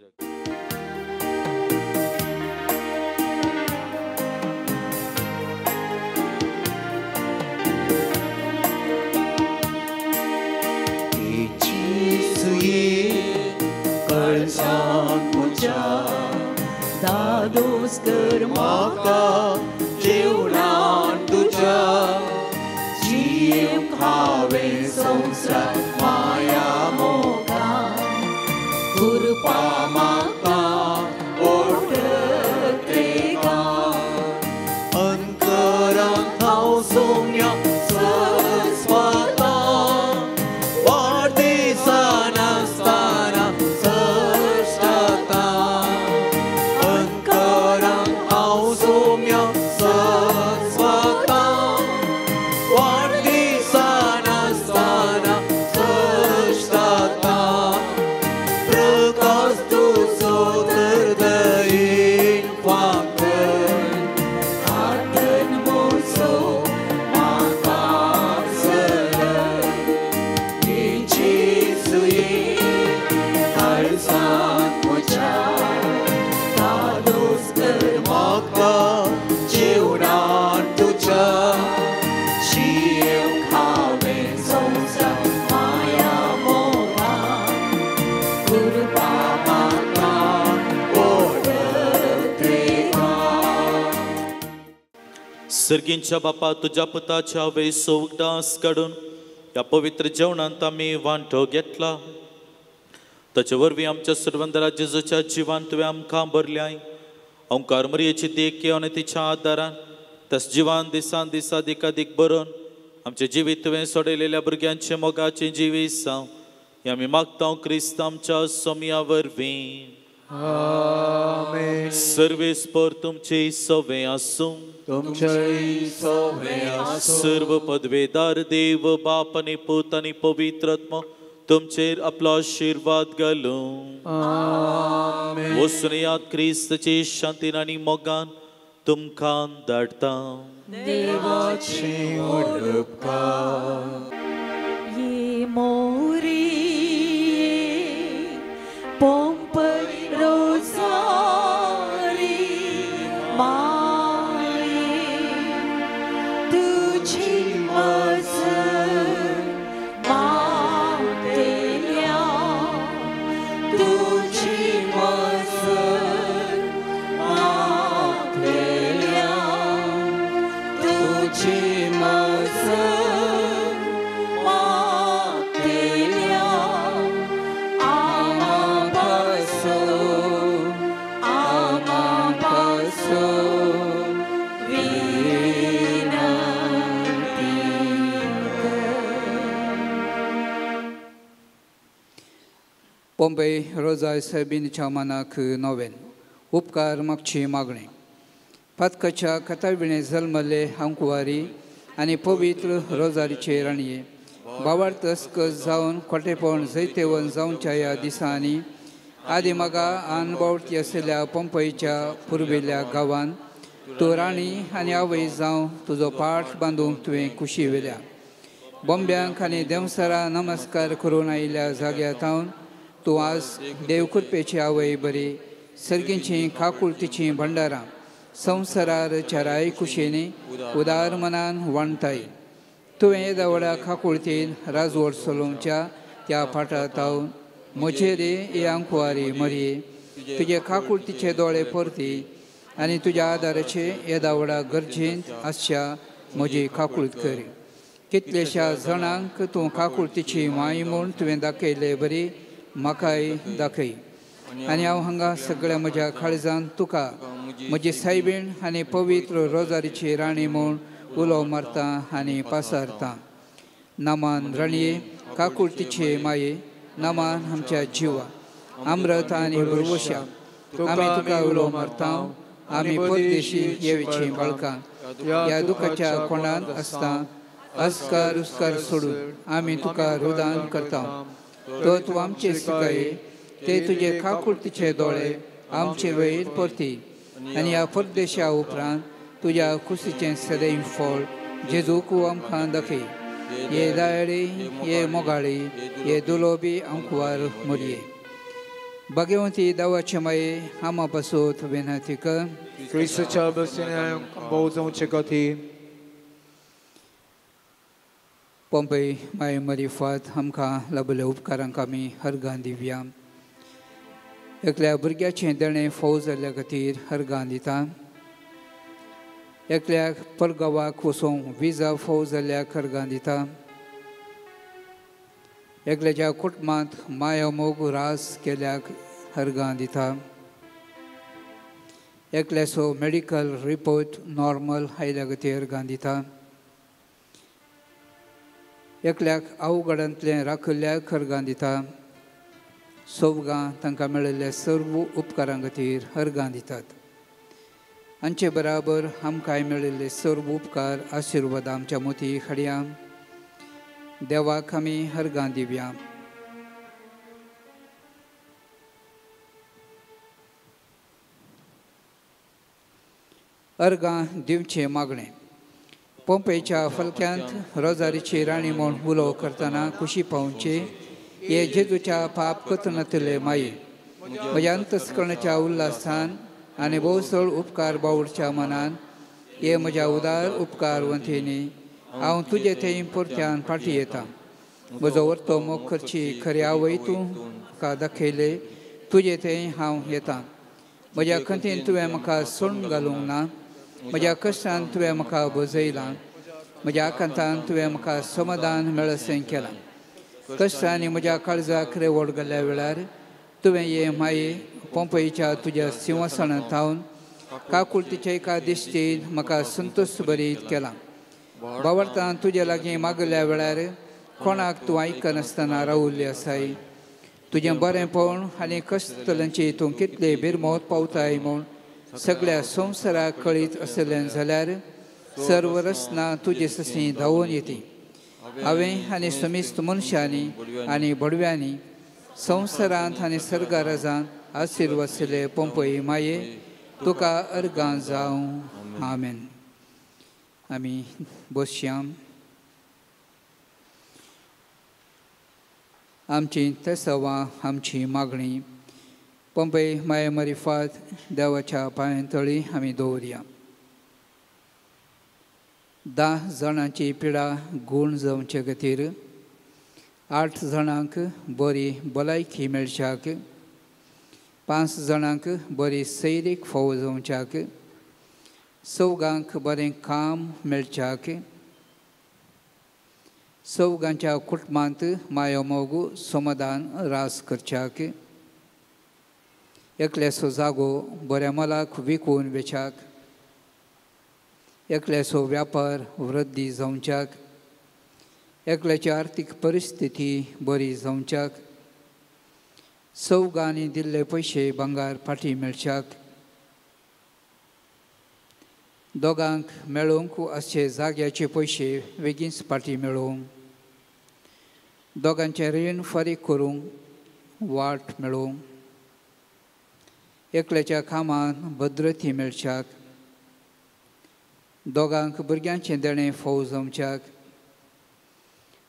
[SPEAKER 4] दादोस कर
[SPEAKER 1] म्हाका जेवणान तुज्या जियेवंक हांवें संवसार माया मोगान कृपा मागता ओडत्रेगा अंतरांत हांव सोम्या सस्वता वाडदिसा नासतना सश्टता
[SPEAKER 2] सर्गींच्या बापा, तुज्या पुताच्या वेसो उगडास काडून ह्या पवित्र जेवणांत आमी वांटो घेतला. ताचे वरवीं आमच्या सुरवंदरा जेजूच्या जिवान तुवें आमकां भरल्याय. ओंकार मरियेची देख घेवन तिच्या आदारान तस जिवान दिसान दिसा दिकादीक बरोवन आमचें जिवीत तुवें सोडयलेल्या भुरग्यांचे मोगाचें जिवीत जावं हें आमी मागता क्रिस्त आमच्या सोमया वरवीं.
[SPEAKER 3] आमेन.
[SPEAKER 2] सर्वेस्पर तुमचे सवे आसूं.
[SPEAKER 3] तुमचे सवे आसूं.
[SPEAKER 2] सर्व पदवेदार देव बाप आनी पूत आनी पवित्र आत्मो तुमचेर आपलो आशिर्वाद घालूं.
[SPEAKER 3] आमेन.
[SPEAKER 2] वचून याद क्रिस्ताचे शांतीन आनी मोगान तुमकां धाडटा.
[SPEAKER 3] देवाची उपकार.
[SPEAKER 4] ये मोरी पोंपई रोजारी माये तुझी मजर मागतेल्या तुझी मजर मागतेल्या तुझी मजर मागतेल्या आमापासून विनंती कर.
[SPEAKER 5] बॉम्बे रोजाय सायबीनच्या मनाक नोवेन उपकार मागची मागणी. पातकाच्या कथाविणे जल्मल्ले हांकुवारी आनी पवित्र रोजारीचे राणये बावार्थ अस्कस जावन खोटेपण जैतेवन जावच्या ह्या दिसांनी आदी मागा आन बावटी आशिल्ल्या पंपईच्या पुर्विल्ल्या गांवान तूं राणी आनी आवय जावं तुजो पाठ बांदूंक तुवें कुशी व्हेल्या. बॉम्ब्यांक आनी देंवसरा नमस्कार करून आयिल्ल्या जाग्या थावन तूं आज देवकृपेची आवय बरी सर्गींची काकुळतीचीं भंडारां संवसारार चाराय कुशींनी उदार मनान वांटताय. तुवें येद्या व्हडा काकुळतीन राजवट चलोवच्या त्या पाठां थावन म्हजेर हे आंकुवारी मरये तुजे काकुळतीचे दोळे परती आनी तुज्या आदाराचे येदा व्हडा गरजेंत आसच्या म्हजी काकुळत कर. कितलेश्या जाणांक तूं काकुळतीची माय म्हूण तुवें दाखयले बरी म्हाकाय दाखय. आनी हांव हांगा सगळ्या म्हज्या काळजान तुका म्हजी सायबीण आनी पवित्र रोजारीची राणी म्हूण उलो मारता आनी पासारता. नामान राणये काकुळतीचे माये नामान आमच्या जिवा आम्रत आनी भरवश्या आमी तुका उलो मारता. आमी परदेशी येवची बाळकां ह्या दुखाच्या कोणांत आसता अस्कार उस्कार सोडून आमी तुका रुदान करता. तो तूं आमचे सिकाये ते तुजे काकुळतीचे दोळे आमचे वयर परती आनी ह्या परदेशा उपरांत तुज्या कुशीचें सदैव फळ जेजूक आमकां दाखय. ये दयाळी ये मोगाळी ये दुलोबी आंकुवार मोरये. भाग्यवंती देवाचे माये आमा पासून विनंती कर.
[SPEAKER 3] क्रिस्ताच्या बसने भोव जावचे खातीर.
[SPEAKER 5] पंपई माये मरिफात आमकां लाभल्या उपकारांक आमी हरगां दिवया. एकल्या भुरग्याचें देणें फोव जाल्ल्या खातीर हरगां दिता. एकल्याक परगांवाक वचूंक विजा फोव जाल्ल्याक हरगां दिता. एकल्याच्या कुटुंबांत माया मोग रास केल्याक हरगां दिता. एकल्याचो मेडिकल रिपोर्ट नॉर्मल आयल्या खातीर हरगां दिता. एकल्याक अवघडांतलें राखिल्ल्याक हरगां दिता. सोवगां तांकां मेळिल्ल्या सर्व उपकारां खातीर हरगां दितात. हांचे बराबर आमकांय मेळिल्ले सर्व उपकार आशिर्वाद आमच्या मोती हाडया. देवाक आमी हरगां दिवया. अर्गां दिवचें मागणें. पोंपेच्या फलक्यांत रोजारीची राणी म्हूण उलो करतना कुशी पावची हे जेजूच्या पाप कथनांतले माये म्हज्या अंतस्करणाच्या उल्हासान आनी भोवसळ उपकार बावडच्या मनान हे म्हज्या उदार उपकार वंतीनी हांव तुजे थंय परत्यान फाटी येता. म्हजो वर्तो मोग करची खरी आवय तूं म्हाका दाखयले तुजे थंय हांव येता. म्हज्या खंतीन तुवें म्हाका सोडून घालूंक ना. म्हज्या कश्टान तुवें म्हाका बजयलां. म्हज्या आकांतान तुवें म्हाका समाधान मेळसें केलां. कश्टांनी म्हज्या काळजाक रेवड घाल्ल्या वेळार तुवें हे माये पोंपईच्या तुज्या सिंहासनांत थावन काकुळतीच्या एका दिश्टीन म्हाका संतोश भरीत केलां. बावडतान तुजे लागीं मागल्या वेळार कोणाक तूं आयकनासतना रावल्ली आसाय. तुजें बरेंपण आनी कश्टतल्यांची तूं कितले बिरमोत पावताय म्हूण सगळ्या संवसाराक कळीत आसलें जाल्यार सर्व रचना तुजे सशी धांवून येती. हांवें आनी समिस्त मनशांनी आनी भडव्यांनी संवसारांत आनी सर्गाराजांत आशिर्वाद पंपय माये तुका अर्गां जावं. आमेन. आमी बसया. आमची तेसवां आमची मागणी पंपय माये मरिफात देवाच्या पांयांतळी आमी दवरया. 10 जाणांची पिडा गूण जावचे खातीर, 8 जाणांक बरी भलायकी मेळच्याक, 5 जाणांक बरी सैरीक फावो जावच्याक, 4 बरें काम मेळच्याक, 4 कुटुंबांत मायो मोग समाधान रास करच्याक, एकल्याचो जागो बऱ्या मोलाक विकून वेच्याक, एकल्याचो व्यापार वृद्धी जावच्याक, एकल्याची आर्थीक परिस्थिती बरी जावच्याक, 4 दिल्ले पयशे भांगार फाटीं मेळच्याक, 2 मेळोवंक आसचे जाग्याचे पयशे बेगीनच फाटीं मेळोवंक, 2 रीण फारीक करूंक वाट मेळोवंक, एकल्याच्या कामांत भद्रती मेळच्याक, 2 भुरग्यांचें देणें फावो जावच्याक,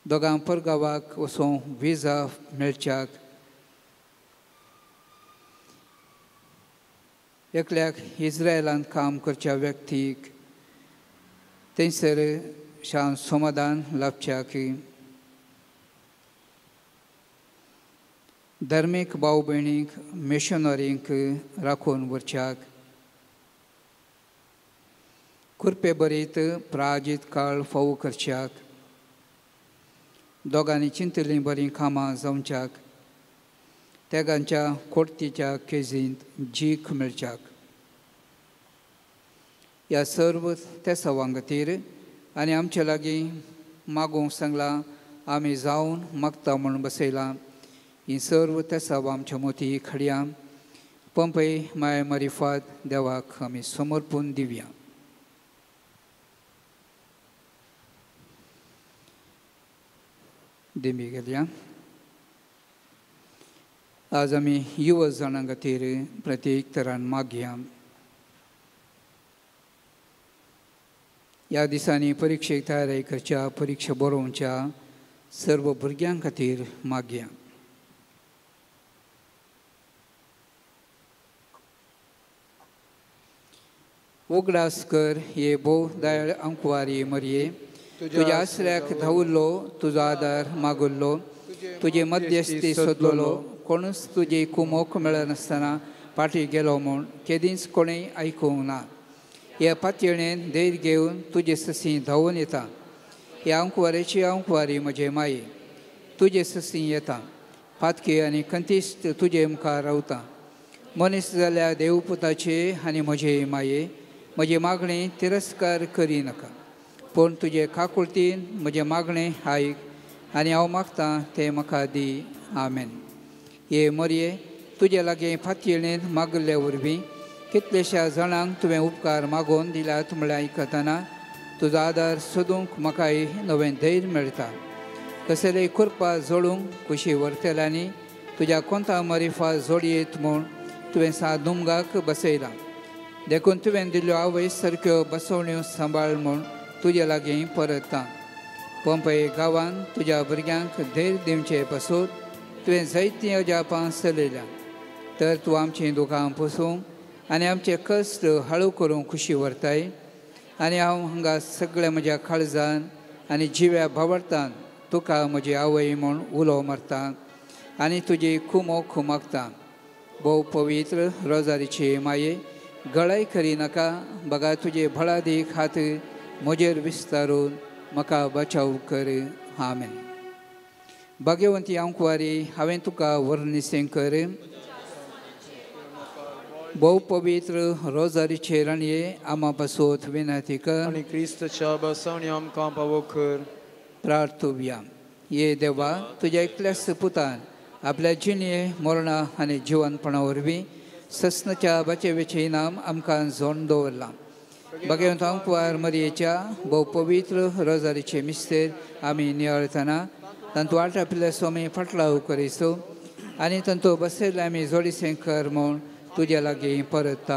[SPEAKER 5] 2 परगांवाक वचूंक विजा मेळच्याक, एकल्याक इस्रायलांत काम करच्या व्यक्तीक थंयसर शांत समाधान लाभच्याक, धर्मीक भाव भयणीक मिशनरींक राखून व्हरच्याक, कृपे बरीत प्राजीत काळ फावो करच्याक, 2 चिंतलीं बरीं कामां जावच्याक, तेगांच्या कोर्तीच्या केजींत जीक मेळच्याक. ह्या सर्व तेसावां खातीर आनी आमचे लागीं मागूंक सांगलां आमी जावन मागता म्हूण बसयलां. ही सर्व तेसावां आमच्या मोती खडया पंपय माय मरिफात देवाक आमी समर्पून दिवया. दिमी गेल्या. आज आमी युवा जाणां खातीर प्रत्येक तरान मागया. ह्या दिसांनी परिक्षेक तयारी करच्या, परिक्षा बरोवच्या सर्व भुरग्यां खातीर मागया. उगडास कर हे भोव दयाळ अंकवारी मरये, तुज्या आसऱ्याक धांवल्लो, तुजो आदार मागुल्लो, तुजे मध्यस्थी सोदलोलो, कोणूच तुजी कुमोक मेळनासतना फाटीं गेलो म्हूण केदींच कोणें आयकूंक ना. ह्या पातयेणेन धैर्य घेवन तुजे ससी धांवून येता. ह्या अंकवारेची अंकवारी म्हजे माये तुजे ससी येता. पातकी आनी कंतीस्त तुजे मुखार रावता. मनीस जाल्यार देवपुताचे आनी म्हजे माये म्हजी मागणी तिरस्कार करी नाका, पूण तुजे काकुळतीन म्हजें मागणें आयक आनी हांव मागतां तें म्हाका दी. आमेन. हे मरये, तुजे लागीं फातयेणेन मागल्ले वरवीं कितलेश्या जाणांक तुवें उपकार मागोवन दिल्यात म्हळ्यार आयकतना तुजो आदार सोदूंक म्हाकाय नवें धैर्य मेळटा. कसलेय कुरपा जोडूंक कुशी व्हरतल्यांनी तुज्या कोंता मरिफा जोडयेत म्हूण तुवें सादुमगाक बसयलां. देखून तुवें दिल्ल्यो आवय सारक्यो बसवण्यो सांबाळ म्हूण तुजे लागीं परतता. पंपय गांवांत तुज्या भुरग्यांक धैर्य दिवचे पासून तुवें जायतीं अजापां चलयल्यां. तर तूं आमचीं दुकां पुसूंक आनी आमचे कश्ट हाळू करूंक खुशी व्हरताय. आनी हांव हांगा सगळ्या म्हज्या काळजान आनी जिव्या भावार्थान तुका म्हजी आवय म्हूण उलो मारता आनी तुजी कुमोक मागता. भोव पवित्र रोजारीची माये, गळाय करी नाका, बगा तुजे भळादीक हात म्हजेर विस्तारून म्हाका बचाव कर. आमेन. भाग्यवंती अंकवारी, हांवें तुका वर्णिसें कर. भोव पवित्र रोजारीचे राणये, आमा पासत विनंती कर
[SPEAKER 3] आनी क्रिस्ताच्या बसवणी आमकां पावो कर.
[SPEAKER 5] प्रार्थुया. ये देवा, तुज्या एकल्याच पुतान आपल्या जिणये मरणा आनी जिवनपणा वरवीं सस्नाच्या बचेवेचें इनाम आमकां जोण दवरलां. भगवंत आंकवार मरयेच्या भोव पवित्र रोजारीचे मिस्तेर आमी नियाळतना तांतू आटापिल्ल्या स्वामी फाटलाव करिसो आनी तांतू बसयल्ले आमी जोडीसें कर म्हूण तुज्या लागीं परत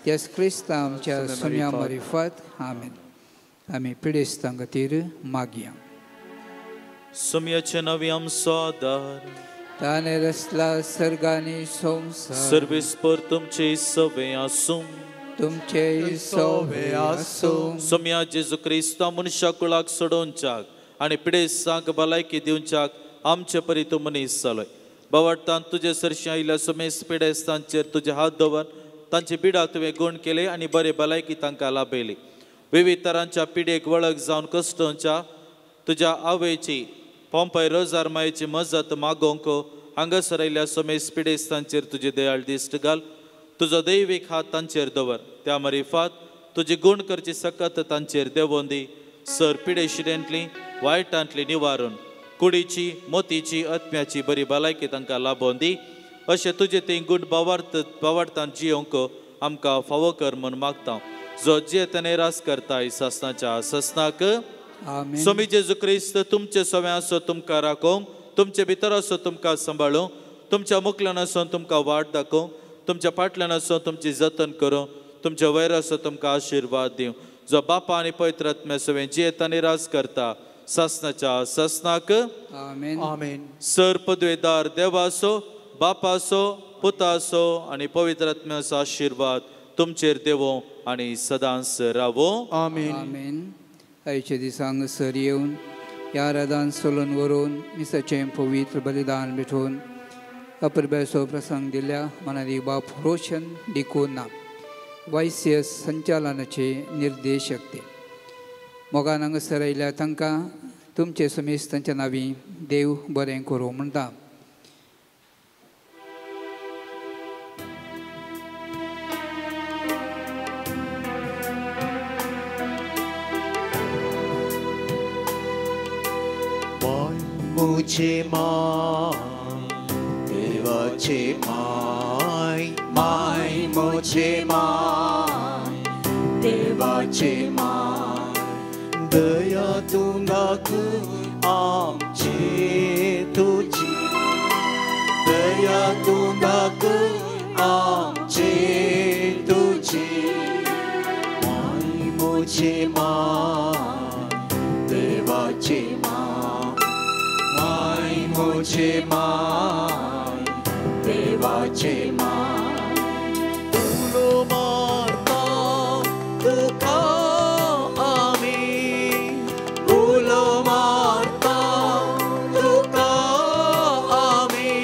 [SPEAKER 5] त्यास क्रिस्ता आमच्या सुम्या मारिफात. आमेन. आमी पिडेस्तां खातीर मागया.
[SPEAKER 2] सुम्याचे नवी आमचो आदार
[SPEAKER 5] ताणें रचला सर्गानी संवसार.
[SPEAKER 2] सर्वेस्पर तुमचे सवे आसूं.
[SPEAKER 5] तुमचे सवे आसूं.
[SPEAKER 2] सोम्या जेजू क्रिस्ता मनशा कुळाक सोडोवच्याक आनी पिडेस्तांक भलायकी दिवच्याक आमचे परी तूं मनीस जालोय. बावडटान तुजे सरशीं आयिल्ल्या सुमेस पिडेस्तांचेर तुजे हात दवर तांची पिडा तुवें गूण केले आनी बरे भलायकी तांकां लाभयली. विविध तरांच्या पिडेक वळख जावन कश्टोवच्या तुज्या आवयची पोंपय रोजार मायेची मजत मागोवंक हांगासर आयिल्ल्या समेस पिडेस्तांचेर तुजी दयाळ दिश्ट घाल. तुजो दैवीक हात तांचेर दवर. त्या मारिफात तुजी गूण करची सकत तांचेर देंवोवन दी. सर पिडेशिडेंतली वायटांतली निवारून कुडीची मोतीची आत्म्याची बरी भलायकी तांकां लाभोवन दी. अशें तुजे थंय गूण बावार्थान जियोवंक आमकां फावो कर म्हूण मागता. जो जियेतने रास करताय ससनाच्या ससनाक. स्वामी जेजू क्रिस्त तुमचे सवे आसो तुमकां राखोवंक, तुमचे भितर आसो तुमकां सांबाळूंक, तुमच्या मुखल्यान आसून तुमकां वाट दाखोवंक, तुमच्या फाटल्यान आसून तुमची जतन करूं, तुमच्या वयर आसो तुमकां आशिर्वाद दिवं. जो बापा आनी पवित्र आत्म्या सवें जियेतानी राज करता ससनाच्या ससनाक.
[SPEAKER 5] आमेन.
[SPEAKER 2] सर पदवेदार देवाचो बापाचो पुताचो आनी पवित्र आत्म्याचो आशिर्वाद तुमचेर देवो आनी सदांच रावो.
[SPEAKER 3] आमेन.
[SPEAKER 5] आमेन. आयच्या दिसा हांगासर येवन ह्या रादान सोलून व्हरून मिसाचें पवित्र बलिदान भेटोवन अपुरबायेचो प्रसंग दिल्या मनादी बाप रोशन डिकोना वायसीएस संचालनाचे निर्देशक ते मोगान हांगासर आयल्या तांकां तुमचे समेस्त तांच्या नांवी देव बरें करूं म्हणटा.
[SPEAKER 1] मुझे माय देवाचे my my मुझे my देवाचे my दया तूं दाखय आमचे तुजी दया तूं दाखय आमचे तुजी my मुझे my देवाचे my मुझे my देवाचे my. उलो मारता तुका आमी उलो मारता तुका आमी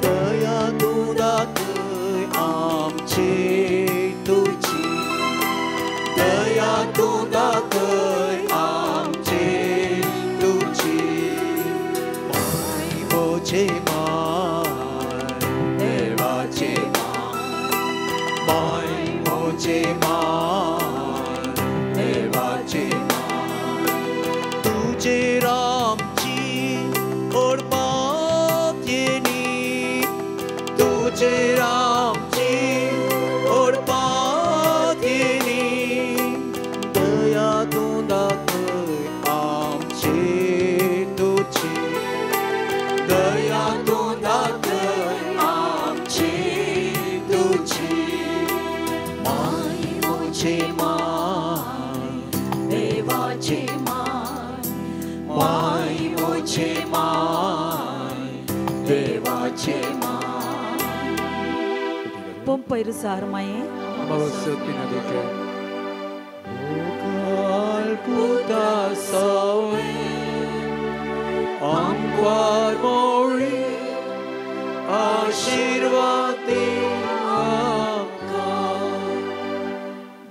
[SPEAKER 1] दया तूं दाखय आमचे तुजी दया तूं दाखय आमचे तुजी मुझे my देवाचे my मुझे my देवाचे my. तुझे रामची ओडपात येणी तुझे रामची ओडपात येणी दया तूं दाखय आमचे तुजी दया तूं दाखय आमचे तुजी my मुझे my देवाचे my my मुझे my देवाचे my.
[SPEAKER 4] Pompey रुजार माये
[SPEAKER 1] पुता सवे आमकां मोळी आशिर्वाद दी आमकां.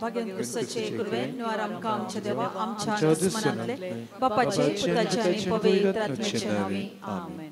[SPEAKER 4] भाग्यान क्रिस्ताचे कुरवे निवार आमकां आमच्या देवा आमच्या दुस्मनांतले बापाचे पुताचे आनी पवित्र आत्म्याचे नांवी. आमेन.